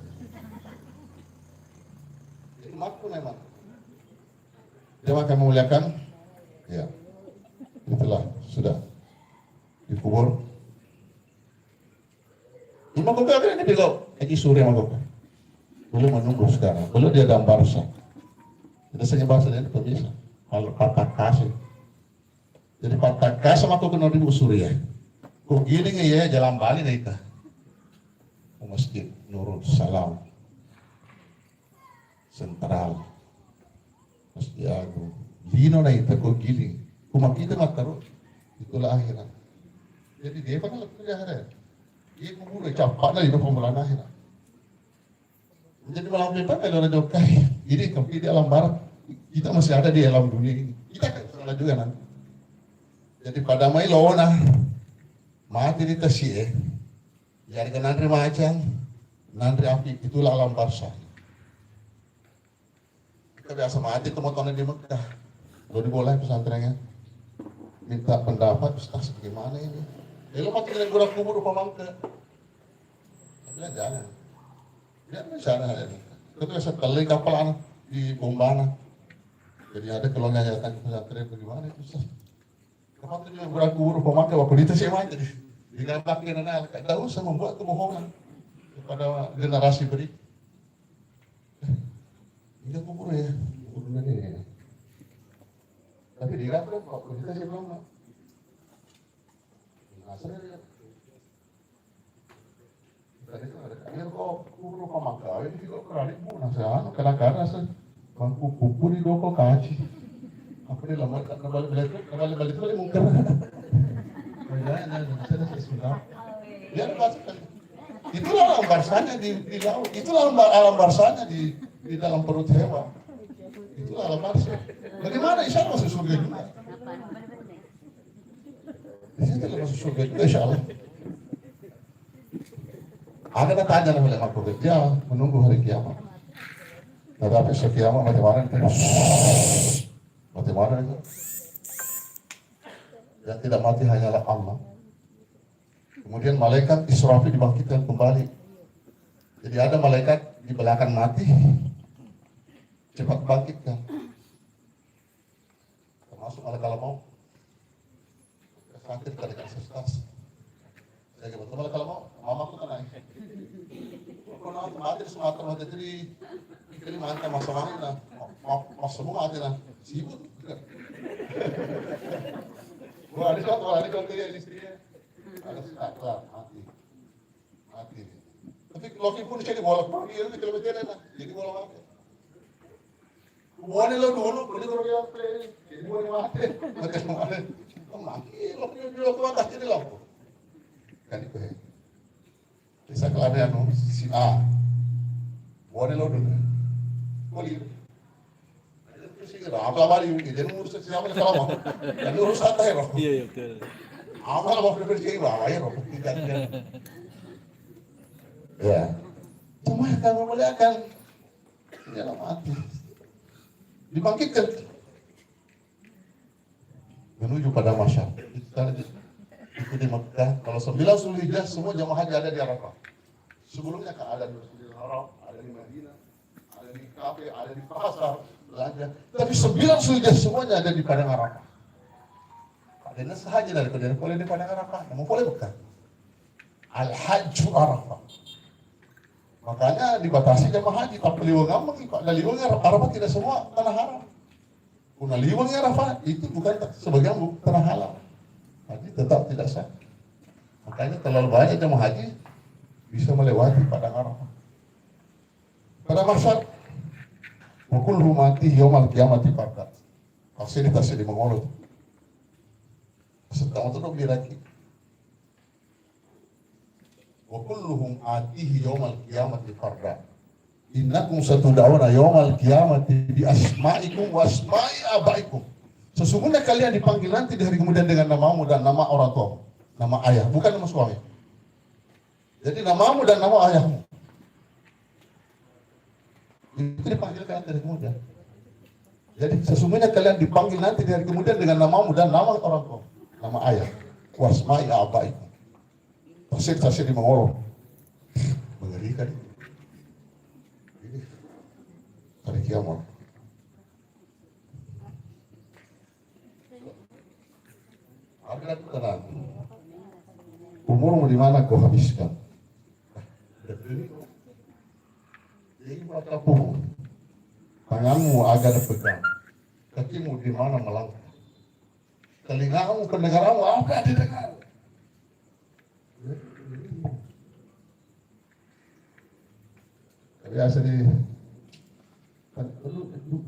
Jadi mampu memang. Jamaah kami muliakan, ya, itulah sudah dikubur. Imam Kopi ada ini bilo, lagi sore Imam Kopi. Belum menunggu sekarang, belum dia gambar sa. Kita sering bahasa dia pemirsa. Kalau kata kasih, jadi kata kasih maka kena di Surya. Kok gini ya, jalan balik dah kita. Ke Masjid Nurul Salam. Sentral. Masjid Agung. Lino na ita ko giling. Kuma kita mattaro. Itulah akhirat. Jadi dia pernah lebih di akhirat. Dia kubur capaknya itu pembulan akhirat. Jadi malam kita kalau ada dokai. Ini kami di alam barat. Kita masih ada di alam dunia ini. Kita kan salah juga nanti. Jadi pada mai lona. Mati di tasi eh. Jadi kan nanti macam. Nanti api itulah alam barzah. Kita biasa mati teman-teman di Mekah. Lo di bola pesantrennya. Minta pendapat, "Ustaz, bagaimana ini?" Ya, lo mati dengan gura kubur apa mangke? Dia jangan. Dia sana aja. Itu biasa kali kapal anak di Bombana. Jadi ada kalau nyayatan pesantren bagaimana itu, Ustaz? Kapan tuh gura kubur apa mangke waktu itu sih mati. Di dalam anak, tidak usah membuat kebohongan kepada generasi berikut. Ini kubur ya, kubur ini ya. Tapi di dalam waktu itu sih belum. Nah, saya lihat. Tadi itu ada, "Iya, kok kubur pamakawe di kok kerani, Bu?" Nah, saya anu, kadang-kadang saya, "Bangku kuku di doko kaci." Apa dia lama, karena balik-balik, karena balik-balik itu balik mungkar. Kerjanya, saya sudah. Dia pasti kan. Itulah alam barzahnya di, di laut. Itulah alam, alam barzahnya di, di dalam perut hewan. Itulah alam barzah. Bagaimana? Insya Allah masuk surga juga. Di situ masuk surga juga, insya Allah. Ada katanya namanya makhluk kerja menunggu hari kiamat. Tetapi hari kiamat bagaimana itu? Bagaimana itu? Yang tidak mati hanyalah Allah. Kemudian malaikat Israfil dibangkitkan kembali. Jadi ada malaikat di belakang mati. cepat bangkit kan. Termasuk Malakal Maut. Sakit kali kan, sestas. Saya kira betul Malakal Maut, mamaku kan naik. Kalau aku mati di Sumatera, mati jadi, jadi mantan masa mana, ma-, ma-, masa mau mati nah, sibuk. Gua ada satu, ada satu ya istrinya. Ada sakit, mati. Mati. Tapi loki pun jadi bolak balik, ya, itu kilometer lah. Jadi bolak balik. Boleh lo dulu, boleh lo dia apa ini? Jadi boleh mati. Mati kemarin. Mati, lo punya dulu, aku atas jadi lo. Kan itu ya. Bisa kelana anu, si A. Boleh lo dulu. Boleh. Apa lama ini? Jadi urus siapa yang salah? Jadi urus santai lo. Iya, iya, betul. Apa lama berpikir, wah, ayo lo. Ya. Cuma kamu melihatkan, dia mati. Dibangkitkan. Menuju pada mahsyar. Kita ikuti Mekah. Kalau sembilan Zulhijjah, semua jamaah haji ada di Arafah. Sebelumnya kan ada di Masjidil Haram, ada di Madinah, ada di kafe, ada di pasar, belanja. Tapi sembilan Zulhijjah semuanya ada di Padang Arafah. Ada yang sahaja dari Padang, boleh di Padang Arafah, namun boleh bukan. Al-Hajju Arafah. Makanya dibatasi jamaah haji, tapi liwang gampang, Pak. Dari liwang Arafah tidak semua tanah haram. Kuna liwang Arafah itu bukan ta-, sebagian bu-, tanah halal. Haji tetap tidak sah. Makanya terlalu banyak jamaah haji bisa melewati Padang Arafah. Pada masa, "Wa kulluhum atihi yaumal qiyamati farda." Pasti di, pasti di mangolo. Setahun itu dong diraki. "Wa kulluhum atihi yaumal qiyamati farda. Innakum satud'auna yaumal qiyamati bi asma'ikum wa asma'i abaikum." Sesungguhnya kalian dipanggil nanti di hari kemudian dengan namamu dan nama orang tuamu, nama ayah, bukan nama suami. Jadi namamu dan nama ayahmu. Itu dipanggil kalian dari kemudian. Jadi sesungguhnya kalian dipanggil nanti dari kemudian dengan namamu dan nama orang tua, nama ayah. Wasma'i abaikum. Tasir, tasir di mangolo. Mengerikan. Ini hari kiamat. Ada aku tenang. Umurmu di mana kau habiskan? Jadi, mata punggung. Tanganmu aga dipegang. Kakimu di mana melangkah? Telingamu, pendengaranmu, apa yang didengar? Biasa di, kan, dulu, dulu.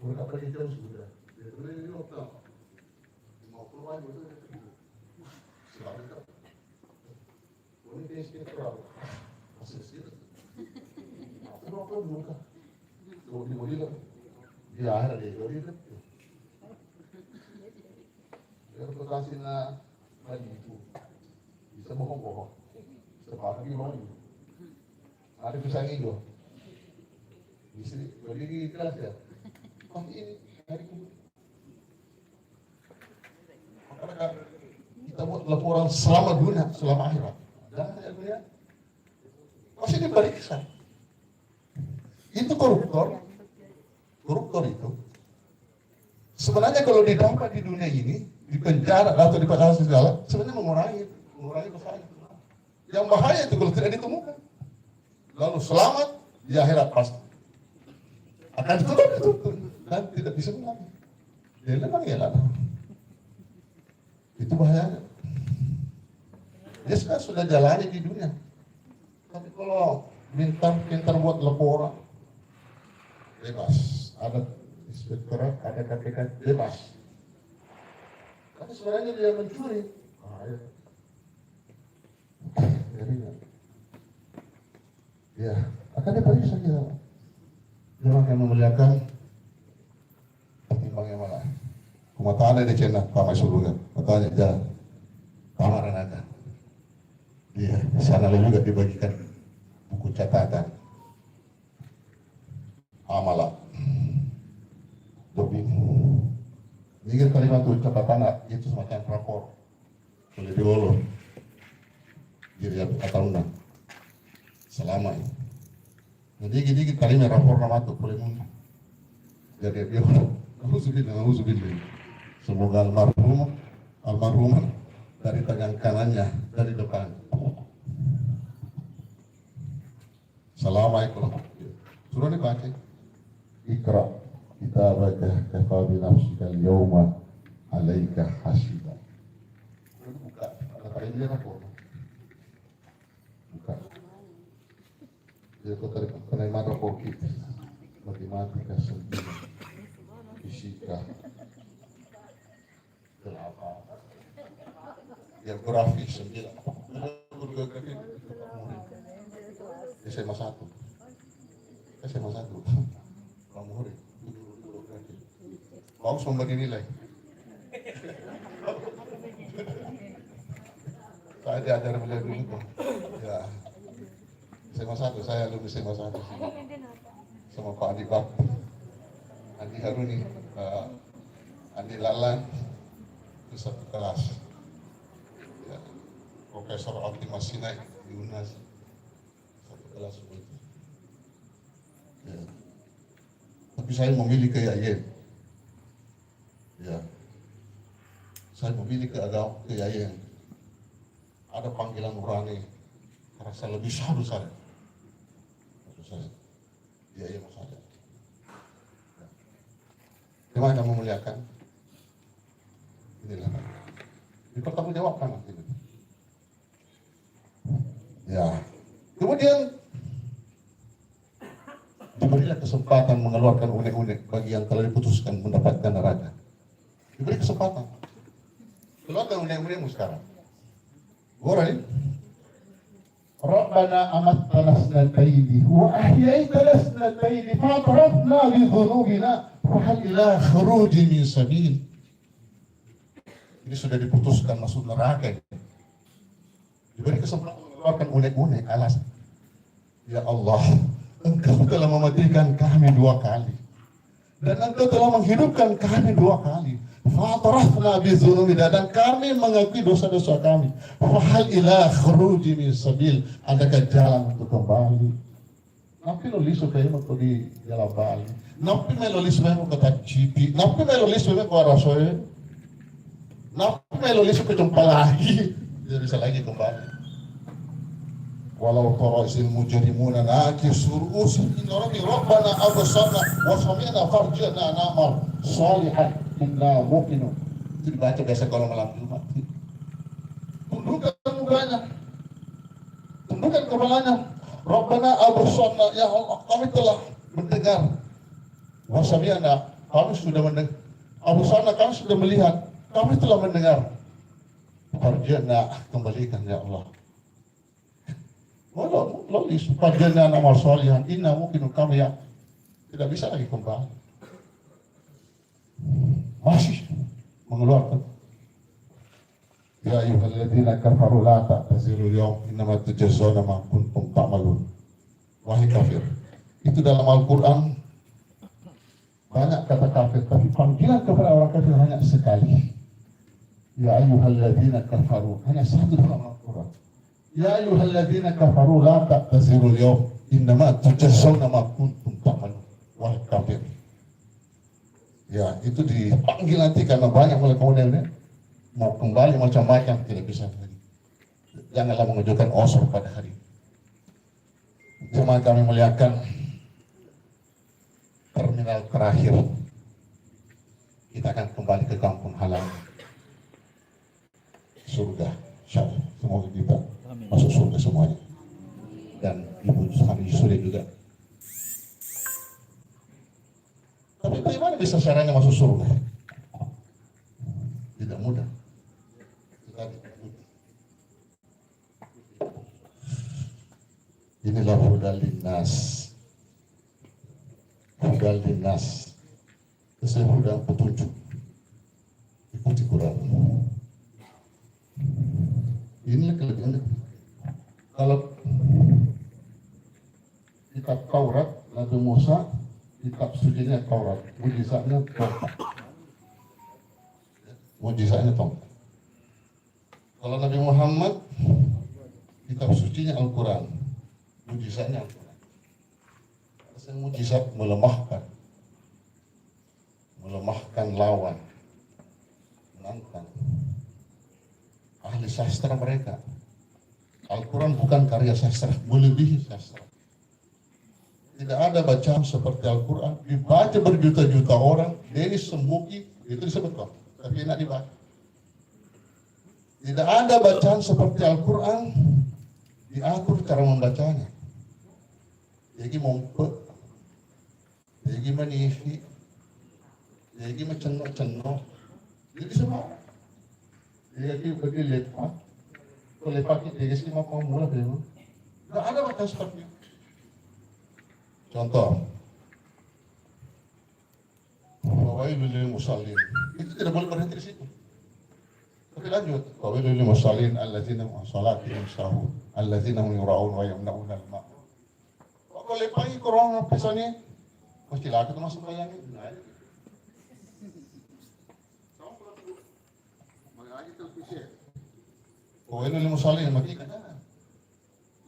Mereka pergi jauh sudah. Dia beli di hotel. Lima puluh ribu itu. Selalu. Ini dia sekitar. Masih sekitar. Aku mau ke muka. Tuh, di mobil. Dia ada di mobil. Reputasi na maju itu. Bisa bohong-bohong. Bisa paham gimana? Ada pisang hijau. Bisa beli di kelas ya. Oh, ini hari ini. Makanya kita buat laporan selama dunia, selama akhirat. Dan ya, dunia pasti diperiksa. Itu koruptor. Koruptor itu sebenarnya kalau didapat di dunia ini, di penjara atau di penjara segala, sebenarnya mengurangi, mengurangi dosanya. Yang bahaya itu kalau tidak ditemukan. Lalu selamat di akhirat pasti. Akan ditutup, ditutup dan tidak bisa menang. Dia memang ya lah. Itu bahayanya. Dia sudah, sudah jalani di dunia. Tapi kalau pintar, pintar buat laporan, bebas. Ada inspektorat, ada K P K, bebas. Tapi sebenarnya dia mencuri. Ah, ya. Jadi, ya, akan diperiksa kita. Jangan yang memuliakan. Pertimbangannya malah. Kumatana di cina, tama surga. Matanya, jangan. Tama ranaka. Iya, di sana juga dibagikan buku catatan. Amala. Lebih. Ini kan kalimat tuh catatan itu semacam rapor. Boleh diolo. Jadi, ya, kata undang. Selama ini. Digi-digi tarima raporna matu pole mundu. Jadi dia, nauzubillah, nauzubillah. Semoga almarhum, almarhumah dari tangan kanannya, dari depan. Assalamualaikum. Suruh ni baca. Iqra kitabaka kafa bi nafsika al-yawma alaika hasiba. Buka, ada kalender apa? Buka. Jadi, kau tadi penerimaan rapor kita. Matematika sembilan. Fisika delapan. Geografi sembilan. Geografi. S M A satu. S M A satu. Pak Muhri. Mau memberi nilai. Saya diajar beliau dulu tuh. Ya. S M A satu, saya alumni S M A satu. Sama Pak Andi Bak, Andi Haruni, Pak Andi Lalan, itu satu kelas. Ya. Profesor Optimas Sinai di Unhas, satu kelas semua itu. Ya. Tapi saya memilih ke I A I N. Ya. Saya memilih ke agama, ke I A I N. Ada panggilan rohani, rasa lebih saru saya. Saru saya. Iya, iya, Mas, ada. Ya. Gimana memuliakan? Inilah. Dipertanggungjawabkan nanti. Ya. Kemudian diberilah kesempatan mengeluarkan unek-unek bagi yang telah diputuskan mendapatkan neraka. Diberi kesempatan. Keluarkan unek-unekmu sekarang. Gora ni. Rabbana amattana isnataini wa ahyaitana isnataini fa'tarafna bi dzunubina fa hal ila khuruji min sabil. Ini sudah diputuskan masuk neraka ini. Diberi kesempatan mengeluarkan unek-unek alasan. Ya Allah, Engkau telah mematikan kami dua kali. Dan Engkau telah menghidupkan kami dua kali. Fa'tarafna bi dzunubina, dan kami mengakui dosa-dosa kami. Fa hal ila khuruji min sabil, adakah jalan untuk kembali? Nappi lo lisu kae mako di jalan Bali. Nappi melo lisu kae mako Taccipi. Nappi melo lisu kae mako Arasoe. Nappi melo lisu ke Cempalaki. Tidak bisa lagi kembali. Walau tara idzil mujrimuna nakisu ru'usihim inda rabbihim rabbana absarna wa sami'na farji'na na'mal shalihan inna muqinun. Itu dibaca biasa kalau malam Jumat. Tundukkan mukanya. Tundukkan kepalanya. Rabbana absarna, ya Allah, kami telah mendengar. Wa sami'na, kami sudah mendengar. Absarna, kami sudah melihat. Kami telah mendengar. Farji'na, kembalikan ya Allah. Walau, walau farji'na na'mal shalihan, inna muqinun, kami ya tidak bisa lagi kembali. Masih mengeluarkan. Ya ayyuhalladzina kafaru la ta'tadziru al-yaum innama tujzauna ma kuntum ta'malun. Wahai kafir. Itu dalam Al-Quran banyak kata kafir, tapi panggilan kepada orang kafir hanya sekali. Ya ayyuhalladzina kafaru, hanya satu dalam Al-Quran. Ya ayyuhalladzina kafaru la ta'tadziru al-yaum innama tujzauna ma kuntum ta'malun. Wahai kafir. Ya, itu dipanggil nanti karena banyak mulai kemudian ya, mau kembali macam-macam tidak bisa lagi. Janganlah mengajukan uzur pada hari ini. Jemaah kami muliakan, terminal terakhir kita akan kembali ke kampung halaman. Surga. Insya Allah. Semoga kita masuk surga semuanya. Dan Ibu Suhani sudah juga. Tapi bagaimana bisa caranya masuk surga? Tidak mudah. Inilah hudal linnas. Hudal linnas. Sesuai hudal petunjuk. Ikuti Quran. Inilah kelebihannya. Kalau kitab Taurat, Nabi Musa, kitab sucinya Taurat, mujizatnya tongkat. Mujizatnya tongkat. Kalau Nabi Muhammad, kitab sucinya Al-Quran, mujizatnya Al-Quran. Mujizat melemahkan, melemahkan lawan, menantang ahli sastra mereka. Al-Quran bukan karya sastra, melebihi sastra. Tidak ada bacaan seperti Al-Quran, dibaca berjuta-juta orang, Denis Sembuki, itu disebut kok, tapi enak dibaca. Tidak ada bacaan seperti Al-Quran, diatur cara membacanya. Jadi mompe, jadi manifi, jadi macenno-cenno. Jadi semua. Jadi bagi lepa, kalau lepa kita jadi semua mau mula dulu. Tidak ada bacaan seperti itu. Contoh, Fawailul lil musallin. Itu tidak boleh berhenti di situ. Tapi lanjut, "Fawailul lil musallin alladzina hum an salatihim sahun, alladzina hum yura'un wa yamna'unal ma'un." Kok lepai Quran pesannya? Mesti lagi tuh masuk bayangin. Nah, itu. Fawailul lil musallin, mati kan?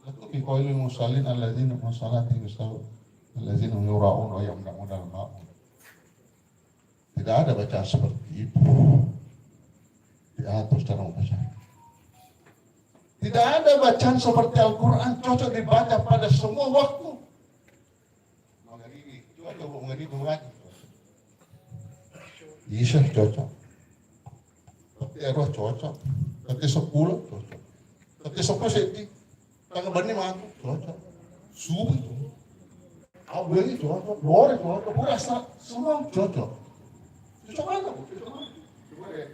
Lalu, "Fawailul lil musallin alladzina hum an salatihim sahun, alladzina hum yura'un wa yamna'unal ma'un." Tidak ada bacaan seperti itu. Diatur cara membaca. Tidak ada bacaan seperti Al-Quran cocok dibaca pada semua waktu. Magharibi, cocok, Bu, magharibi, Bu, ngaji. Isya cocok. Tapi arwah cocok. Tapi sepuluh cocok. Tapi sepuluh sedih. Tanggal bani mati cocok. Subuh cocok. Abu ini cocok. Bore cocok. Pura sa-, semua cocok. Cocok mana, Bu? Cocok mana? Coba deh.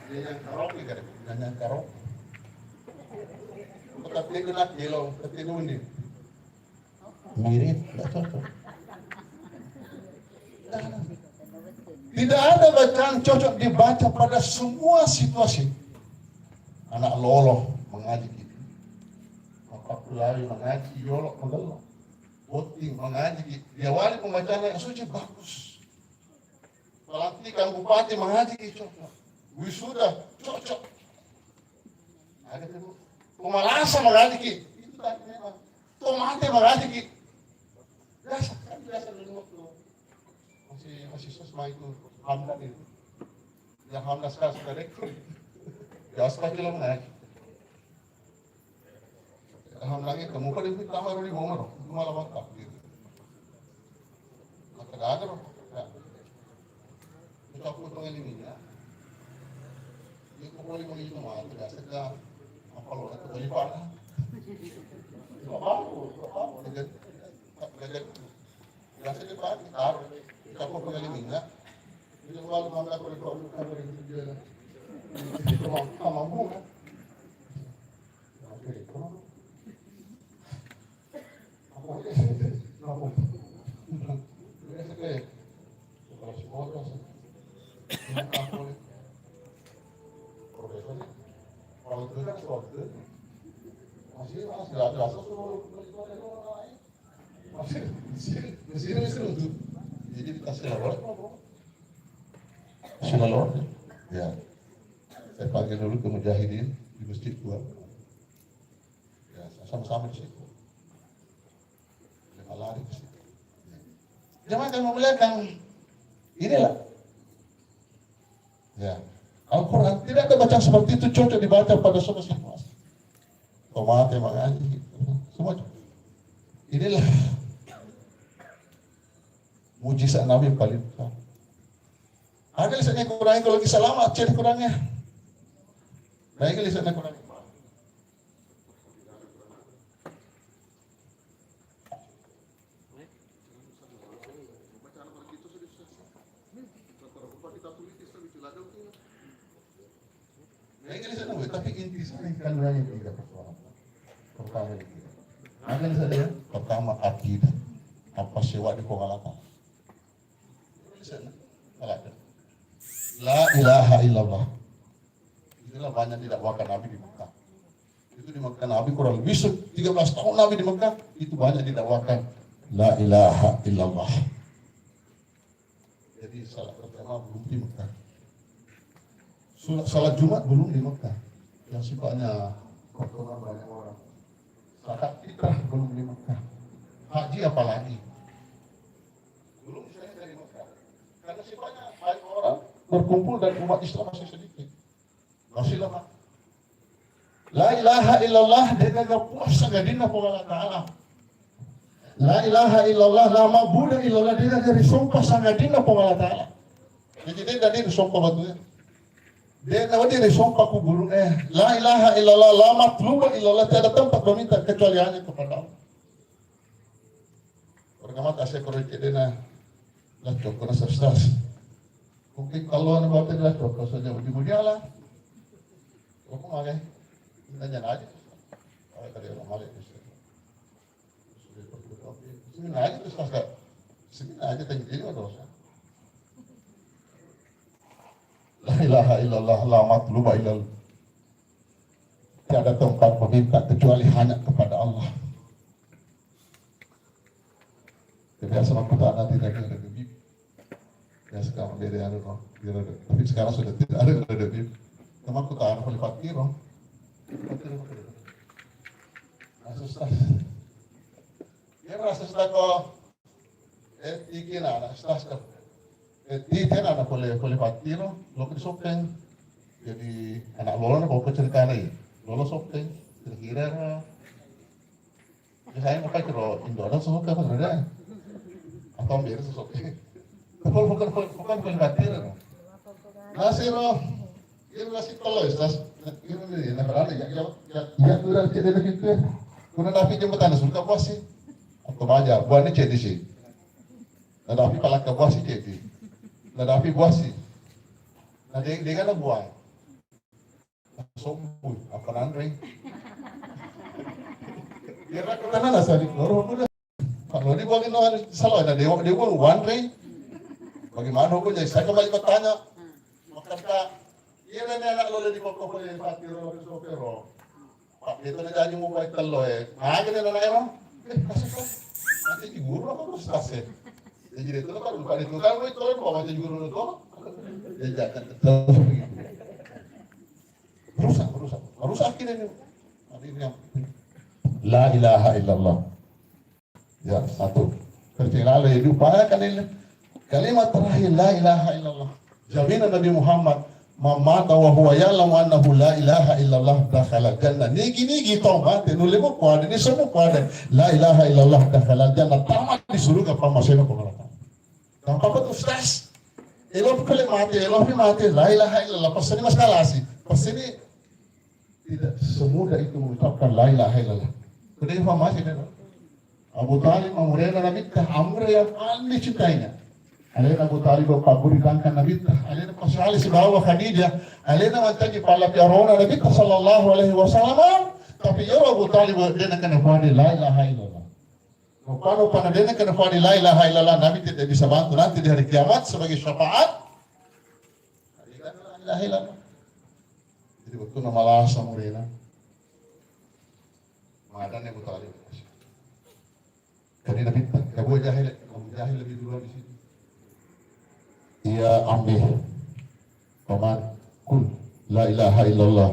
Dia yang karaoke kan? Dia yang karaoke. Tapi dia nak gelo, tapi dia undi. Mirip, nggak cocok. Tidak ada bacaan cocok dibaca pada semua situasi. Anak lolo mengaji gitu. Maka pulai mengaji, yolo, magello. Botting mengaji gitu. Dia wali pembacaan yang suci bagus. Pelantikan bupati mengaji ki cocok. Wisuda cocok. Ada tu, Bu. Pemalasa mengaji ki. Itu tadi memang. Tomate mengaji ki. Biasa, kan biasa dulu waktu masih, masih siswa itu. Hamdan itu. Yang Hamdan sekarang sudah rektor. Ya, sekarang dia mengaji. Alhamdulillah, kamu pada itu tambah di rumah, loh. Malah mantap, gitu. Maka ada, loh. Ya. Kita pun pengen ini, ya. Ini kok boleh mau itu, mah, tidak sedang. Apa lo, itu boleh, Pak? Tidak apa-apa, tidak apa-apa. Tidak, tidak. Biasa dia pakai, taruh. Campur dengan minyak. Dia selalu makan kalau dia bukan dari dia. Itu mampu, mampu, kan? Oke, itu. Apa dia? Apa? Biasa kayak sekolah, sekolah. Apa dia? Profesornya. Kalau itu kan sekolah itu. Masih, masih ada, ada suruh beli, beli, beli, beli. Masih, masih, masih, masih runtuh. Jadi dikasih lawan apa? Kasih lawan. Ya. Saya panggil dulu ke mujahidin di masjid tua. Ya, sama-sama di situ. Jangan lari ke situ. Ya. Jamaah yang memuliakan, inilah. Ya. Al-Quran tidak ada bacaan seperti itu cocok dibaca pada semua situasi. Tomate mengaji, semua cocok. Inilah mujizat Nabi paling besar. Ada lisannya Quran kalau lagi selamat, cek Qurannya. Baik lisannya Quran. Nah, ini saya tahu, tapi inti saya kan banyak tiga persoalan. Pertama itu. Ada saya, pertama akidah. Apa sewa di Kuala Lumpur? Di sana. Kalau ada. La ilaha illallah. Itulah banyak didakwakan Nabi di Mekah. Itu di Mekah Nabi kurang lebih se-, tiga belas tahun Nabi di Mekah, itu banyak didakwakan la ilaha illallah. Jadi salat pertama belum di Mekah. Salat, salat Jumat belum di Mekah. Yang sifatnya pertemuan banyak orang. Zakat fitrah belum di Mekah. Haji apalagi. Belum saya dari Mekah. Karena sifatnya banyak orang berkumpul dan umat Islam masih sedikit. Masih lemah. La ilaha illallah, de' gaga puas sangadinna Puang Allah Ta'ala. La ilaha illallah, la ma'budu illallah, de' gaga risompa sangadinna Puang Allah Ta'ala. Jadi, de' gaga risompa batu e. De' na wedding risompa kuburung e. La ilaha illallah, la matluba illallah, tiada tempat meminta kecuali hanya kepada Allah. Pertama tak saya korek dena. Lah, cokor sukses. Mungkin kalau anak bapak lah, cokor saja, ujung-ujungnya lah. Aku malah nanya aja. Oh, tadi orang malah itu. Sini aja terus, Kak. Sini aja, tanya dia dosa. La ilaha illallah, la matluba illallah. Tiada tempat meminta kecuali hanya kepada Allah. Biasa makkutana di radio, radio bib. Ya, sekarang beda anu, no. Di radio. Tapi sekarang sudah tidak ada radio bib. Cuma makkutana paling fakir, no. Rasa susah. Ya, rasa susah kok. Eh, iki na, na, stas ka. Eh, ti tena na pole, pole fattiro, lo ke soppeng. Jadi, anak lolo na pokok ceritana i. Lolo soppeng, kira-kira na. Ya, saya mau pakai lo Indo ada soppeng apa ada? Atau biar soppeng. Bukan, bukan, bukan, bukan pole fattiro, no. Nasiro. Iro nasi tello, Ustaz. Iro ni, na berani, ya, ya, ya, ya, udah cek dari pintu. Kuna dapi jembatan, suka puasi. Atau baja, buahnya cek di sini. Na dapi palakka puasi cek di. Na dapi puasi. Na de-, dengan buah. Sombong, apa nanre? Iro kutana nasi loro kuda. Kalau di buang no salo na dewa, dewa wanre. Bagaimana hukumnya? Saya kembali bertanya. Makanya, iya, nenek anak lo di pokok boleh fattiro, lo ke sopero. Pak, itu na jadi mau baik tello, eh. Nah, gini anak ero. Eh, masuk, Pak. Nanti di guru apa terus kasih? Jadi itu kan lupa itu kan, itu kan bawa aja guru itu. Ya, jangan. Rusak, rusak. Rusak akhirnya ini. Akhirnya. La ilaha illallah. Ya, satu. Percaya la ilaha illallah. Kalimat terakhir, la ilaha illallah. Jaminan Nabi Muhammad, "Man mata wa huwa ya'lamu annahu la ilaha illallah dakhala jannah." Nigi-nigi tau mate, nulle mo kuada, ni semua kuada. La ilaha illallah dakhala jannah. Tamat di surga, pammasena ko neraka. Gampang apa tuh, Ustaz? Elo pale mate, elo pi mate, la ilaha illallah. Pasti ini masalah sih. Pasti ini tidak semudah itu mengucapkan la ilaha illallah. Kau informasi kan? Abu Talib, amurena Nabitta, amure yang paling dicintainya. Alena Abu Talib pabburi tangkan Nabitta, alena pasali sibawa Khadijah, alena mancaji pala piarona Nabitta sallallahu alaihi wasallam. Tapi ya Abu Talib, dia nak kena fadi la ilaha illallah. Rupa-rupa na dena kena fadi la ilaha illallah, Nabi tidak bisa bantu nanti di hari kiamat sebagai syafaat. La ilaha illallah. Jadi waktu nama lasa murena. Madane Abu Talib. Kani Nabi, Abu Jahil, Abu Jahil lebih duluan di situ. Iya, ambil. Paman, kul, la ilaha illallah.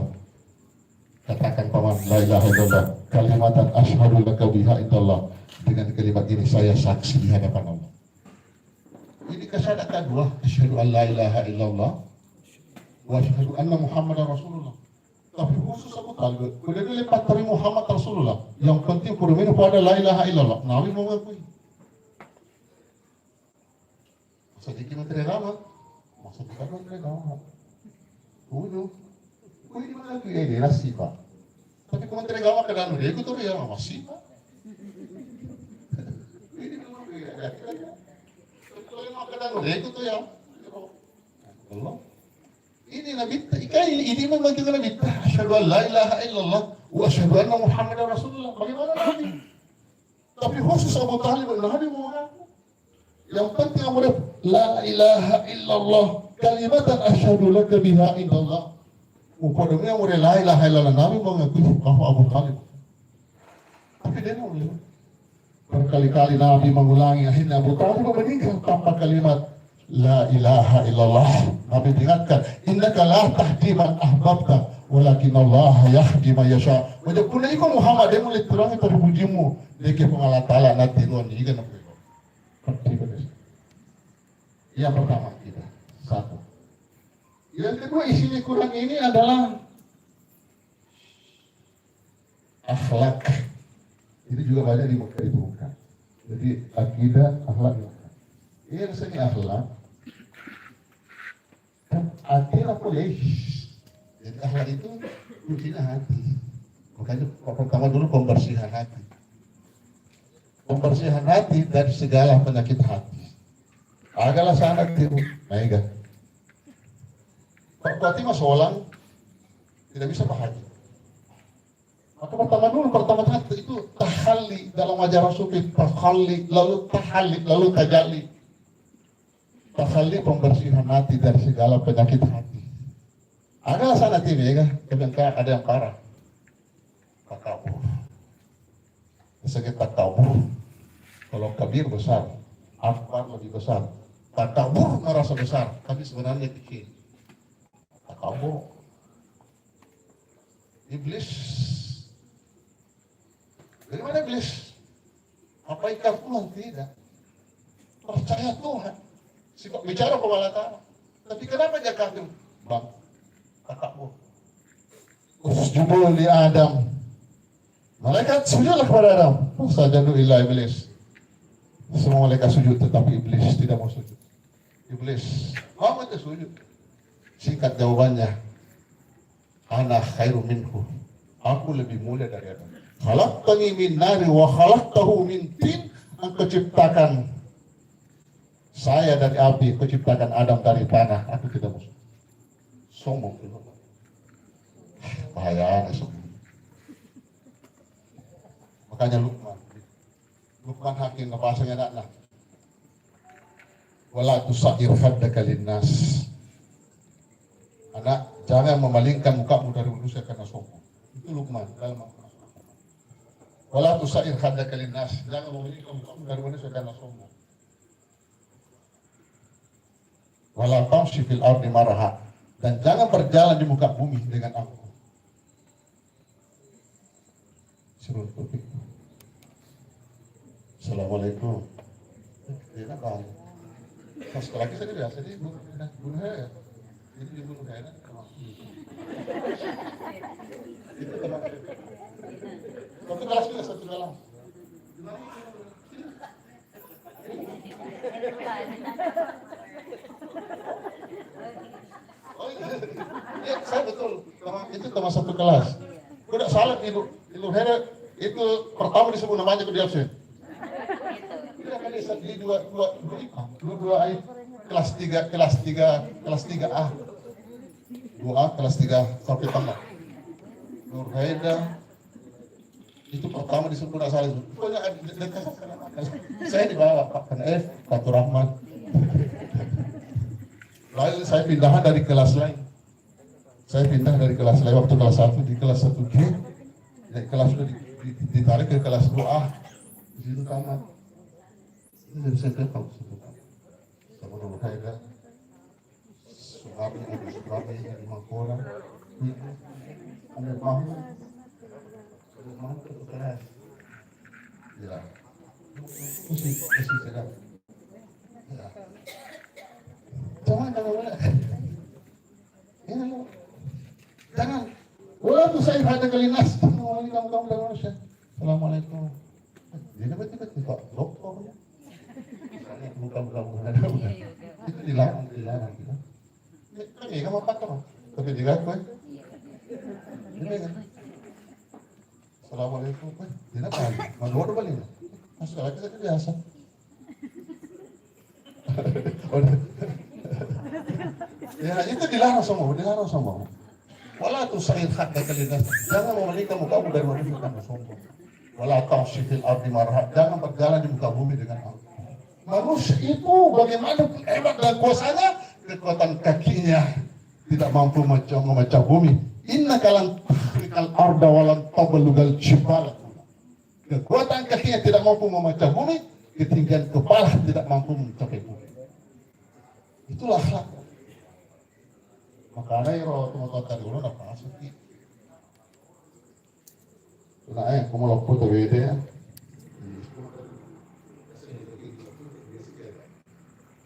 Katakan, Paman, la ilaha illallah. Kalimatan asyhadu laka biha indallah. Dengan kalimat ini saya saksi di hadapan Allah. Ini kesadaran kedua, asyhadu an la ilaha illallah wa asyhadu anna Muhammadar Rasulullah. Tapi khusus Abu Talib, kemudian dia lepas dari Muhammad Rasulullah. Yang penting, kudu meni pada la ilaha illallah. Nabi mau mengakui. Masa diki menteri agama? Masa bukan menteri agama? Udah. Kuwi di mana tuh ya, dia nasi, Pak. Tapi ku menteri agama ke danu, dia ikut tuh ya, masih, Pak. Kuwi di mana tuh ya, ya, ya. Tapi kalau yang ke danu, dia ikut tuh ya. Allah. Ini Nabi, ini, ini memang kita Nabi. Asyhadu an la ilaha illallah wa asyhadu anna Muhammadar Rasulullah. Bagaimana Nabi? Tapi khusus Abu Talib, Nabi mau mengaku. Yang penting amure la ilaha illallah, kalimatan asyhadu laka biha indallah. Upadanya amure la ilaha illallah, Nabi mengakui bahwa Abu Talib. Tapi dia nolak. Berkali-kali Nabi mengulangi, akhirnya Abu Talib meninggal tanpa kalimat la ilaha illallah. Nabi ingatkan, "Innaka la tahdi man ahbabta, walakin Allah yahdi man yasha." Wajah kuna iko Muhammad, dia mulai terangi pada bujimu. Dia ke pengalahtala nanti luar ni, ikan apa iko? Pasti pada. Yang pertama kita, satu. Yang kedua, isinya Quran ini adalah akhlak. Ini juga banyak di Mekah diturunkan. Jadi akidah, akhlak, iman. Ini rasanya akhlak. Kan artinya apa ya? Jadi akhlak itu kuncinya hati. Makanya pertama dulu pembersihan hati. Pembersihan hati dari segala penyakit hati. Agalah sana tiru, maega. Kok hati mah solang, tidak bisa bahagia. Maka pertama dulu, pertama hati itu tahalli, dalam ajaran sufi tahalli, lalu tahalli, lalu tajalli. Tahalli pembersihan hati dari segala penyakit hati. Agalah sana tiru, maega, kadang ada yang parah. Takabur. Misalnya takabur, kalau kabir besar, akbar lebih besar. Takabur merasa besar, tapi sebenarnya kecil. Takabur. Iblis. Dari mana iblis? Apa ikan Tuhan? Tidak. Percaya Tuhan. Sifat bicara kepada Allah Ta'ala. Tapi kenapa dia kafir? Bang, takabur. Usjudu li Adam. Malaikat, sujudlah kepada Adam. Sajadu illa iblis. Semua malaikat sujud, tetapi iblis tidak mau sujud. Iblis, kamu itu sujud. Singkat jawabannya, "Ana khairu minhu." Aku lebih mulia dari Adam. "Khalaqtani min nari wa khalaqtahu min tin." Engkau ciptakan saya dari api, engkau ciptakan Adam dari tanah. Aku tidak mau sujud. Sombong. Bahaya, sombong. Makanya Luqman. Luqman Hakim napasengi anakna, "Wala tusa'ir khaddaka linnas." Anak, jangan memalingkan mukamu dari manusia karena sombong. Itu Luqman dalam Al-Quran. "Wala tusa'ir khaddaka linnas." Jangan memalingkan mukamu dari manusia karena sombong. "Wala tamshi fil ardi maraha." Dan jangan berjalan di muka bumi dengan angkuh. Suruh topik. Assalamualaikum. Enak banget. Pas lagi saya biasa di bunuh, bunuh saya. Jadi dibunuh saya. Itu teman. Satu kelas juga, satu kelas. Oh, iya. Iya, saya betul. Teman, itu teman satu kelas. Udah salah, Ibu. Ibu Hera itu pertama disebut namanya ke dia, sih. Iya, kan, di dua, dua, dua, dua, dua, kelas tiga, kelas tiga, kelas tiga A. Dua A, kelas tiga sampai tamat. Nur Haida, itu pertama disuruh, nggak salah itu. Pokoknya ada, ada, saya dibawa, Pak, karena, eh, Faturrahman. Lalu saya pindahan dari kelas lain. Saya pindah dari kelas lain, waktu kelas satu, di kelas satu G, dari kelas dua di-, di-, ditarik ke kelas dua A. Di situ tamat. Ini dari saya tahu, sama Nur Haida. Suami, ada suami, ada mangkora. Ada bahu. Ada bahu ke kelas. Ya. Pusing, pusing sedap. Ya. Jangan, jangan, jangan. Ini lo. Jangan. Wala tusa'ir khaddaka linnas. Jangan memalingkan mukamu dari manusia. Assalamualaikum. Dia dapat tiba-tiba dokter. Bukan, bukan, bukan. Itu dilarang, dilarang, gitu. Kan iya, kan apa, kan? Tapi digaku, eh. Ini kan. Assalamualaikum. Eh, dia apa? Malu udah balik. Masuk lagi, tapi biasa. Udah. Ya, itu dilarang sama, dilarang sama. Wala tusa'ir khaddaka linnas. Jangan memalingkan mukamu dari manusia karena sombong. Wala tamshi fil ardi maraha. Jangan berjalan di muka bumi dengan angkuh. Manusia itu bagaimanapun hebat dan kuasanya, kekuatan kakinya tidak mampu memecah, memecah bumi. Innaka lan takhriqal arda wa lan tablugal jibala. Kekuatan kakinya tidak mampu memecah bumi, ketinggian kepala tidak mampu mencapai bumi. Itulah akhlak. Makanya ero teman-teman tadi ulun apa asli. Nah, eh, kamu loppo tuh beda ya.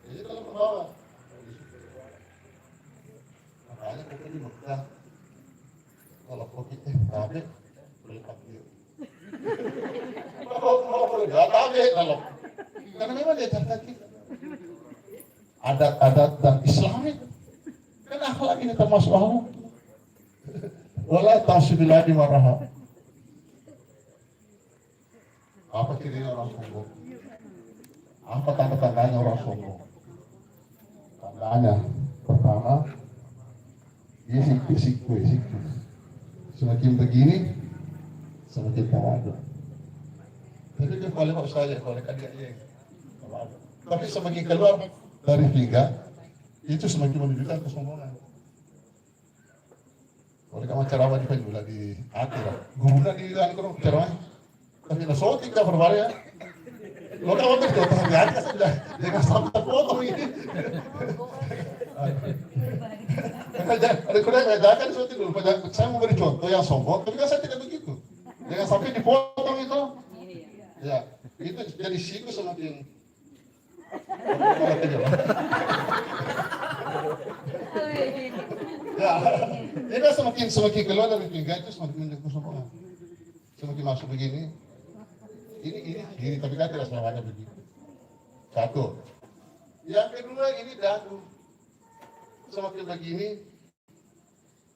Jadi kalau membawa Boleh pakai. Mau, mau, boleh. Nggak tahu deh, kalau. Karena memang dia cakap gitu. Adat-adat dan Islami. Kan akhlak ini termasuk akhlak. Wala tamshi fil ardi maraha. Apa cirinya orang sombong? Apa tanda-tandanya orang sombong? Tandanya, pertama, dia sikit-sikit, sikit. Semakin begini, semakin tawaduk. Tapi dia boleh, Pak, saya, boleh kan dia, iya. Tawaduk. Tapi semakin keluar dari pinggang, itu semakin menunjukkan kesombongan. Kalau kamu ceramah di Panjula di Atira, guruna di Langkro ceramah. Tapi na sotik ka berbahaya. Lo kamu tuh jatuh hati-hati saja. Jangan sampai potong ini. Ada kurang ada kan sotik dulu. Pada saya mau beri contoh yang sombong, tapi kan saya tidak begitu. Jangan sampai dipotong itu. Ya, itu jadi siku semakin Ya, ini semakin semakin keluar dari pinggang itu semakin menjadi kesombongan. Semakin masuk begini, ini ini ini tapi kan tidak selamanya begitu. Satu. Yang kedua ini dagu. Semakin begini,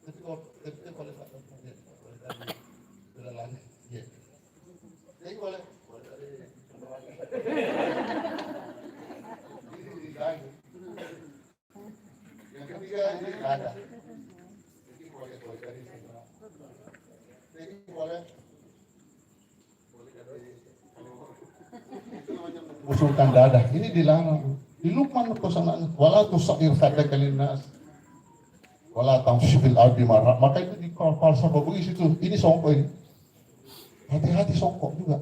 tapi kalau, tapi kalau, kalau, iya. Tapi kalau, kalau, yang ketiga, ini ada. Jadi, kalau, kalau, jadi, jadi, kalau, Usulkan dada. Ini dilarang. Di Luqman pesanannya, "Wala tusair khaddaka linnas. Wala tamshi fil ardi marha." Maka itu di fal-, falsafah Bugis itu, ini songkok ini. Hati-hati songkok juga.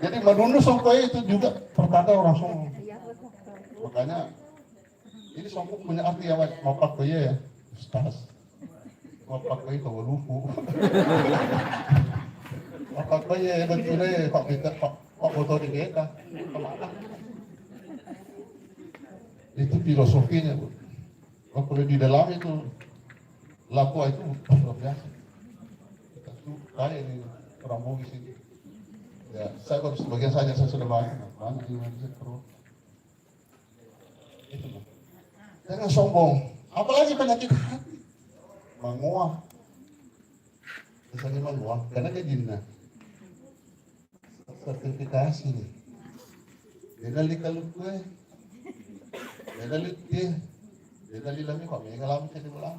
Jadi menunduk songkok itu juga pertanda orang songkok. Makanya ini songkok punya arti ya, Wan? Mappakko iya ya, Ustaz. Mappakko itu lufu. Mappakko iya ya, betul ya, Pak Peter, Pak, Pak Boto di beta. Itu filosofinya, Bu. Kalau di dalam itu lakua itu luar biasa. Itu kayak ini orang Bugis ini. Ya, saya baru sebagian saja, saya sudah banyak, banyak di Indonesia, terus. Itu, Bu. Jangan sombong. Apalagi penyakit hati. Mangoa. Misalnya mangoa, karena dia jinna. Sertifikasi nih. Dia dari kalau gue. Dia dari dia. Dia dari lami kok, dia kalau bisa diulang.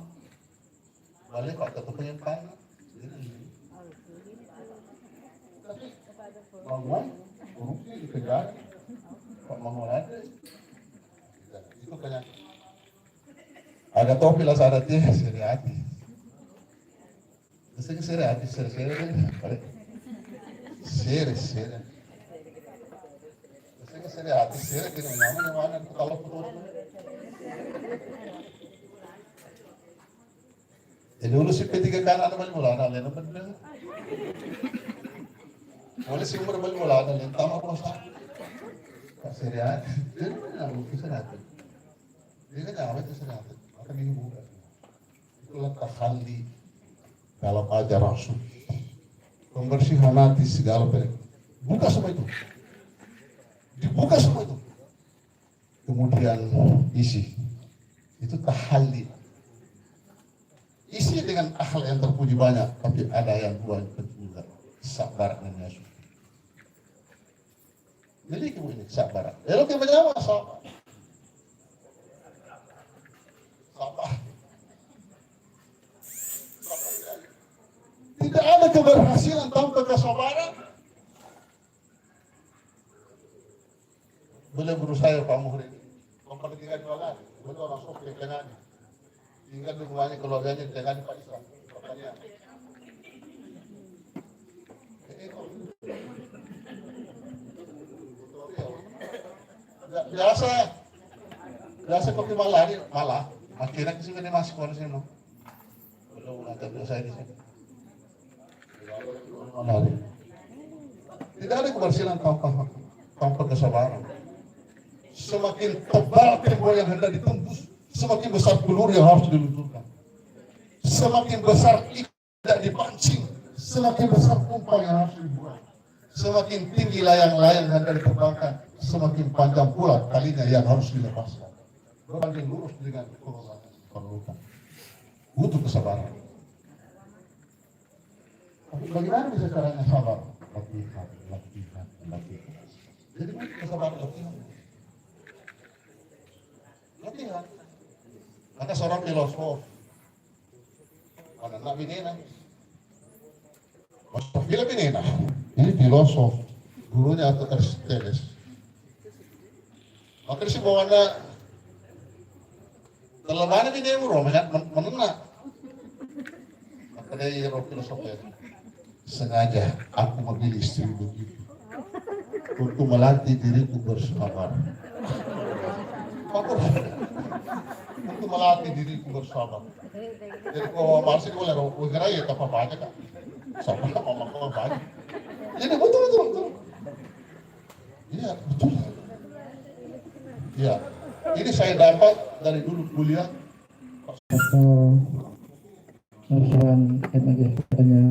Balik kok, tetap pengen panas. Jadi, tapi, bangun, korupsi di penjara. Kok mau ada? Itu penyakit. Aga topi la sadati, sere ati. Sere, sere ati, sere, sere, sere. Sere, sere. Sere, sere ati, sere, kena nama, nama, nama, kalau putus. Jadi, dulu si P tiga kan ada balik bola, ada lain apa dia? Boleh si umur balik bola, ada lain tamat bola. Pak Seri ati. Jadi, mana aku bisa datang. Dia kan apa itu seri ati? Maka minggu buka. Itulah takhalli dalam ajaran sufi. Pembersihan hati segala penyakit. Buka semua itu. Dibuka semua itu. Kemudian isi. Itu tahalli. Isi dengan akhlak yang terpuji banyak, tapi ada yang dua yang penting juga. Sabar dan yasir. Jadi, ibu ini sabar. Elo ke menyawa sabar. Sabar. Tidak ada keberhasilan tanpa kesabaran. Boleh berusaha ya, Pak Muhri. Memperhatikan dua kali. Boleh orang sok di tengah ni. Tinggal di rumahnya, keluarganya di tengah ni, Pak Islam. Pertanyaan. Biasa, biasa kopi malah ni, malah. Akhirnya ke sini masuk orang sini. Belum ada biasa ini. Tidak ada keberhasilan tanpa, tanpa kesabaran. Semakin tebal tembok yang hendak ditembus, semakin besar peluru yang harus diluncurkan. Semakin besar ikan yang dipancing, semakin besar umpan yang harus dibuat. Semakin tinggi layang-layang yang hendak diterbangkan, semakin panjang pula talinya yang harus dilepaskan. Berbanding lurus dengan perlombaan. Butuh kesabaran. Tapi bagaimana bisa caranya sabar? Latihan, latihan, latihan. Jadi butuh kesabaran, latihan. Latihan. Kata seorang filosof, mana nak binena? Mustahil binena. Ini filosof, gurunya Aristoteles. Maka si bawana, kalau mana binemu, roh, men-, menena. Maka dari roh filosof ya. Sengaja aku memilih istri begitu untuk melatih diriku bersabar. Apa? Untuk melatih diriku bersabar. Jadi kalau masih boleh, oh, kira ya tak apa aja, Kak. Sama mama kau banyak. Jadi betul, betul, betul. Iya, betul. Iya. Ini saya dapat dari dulu kuliah. Atau usulan M G katanya.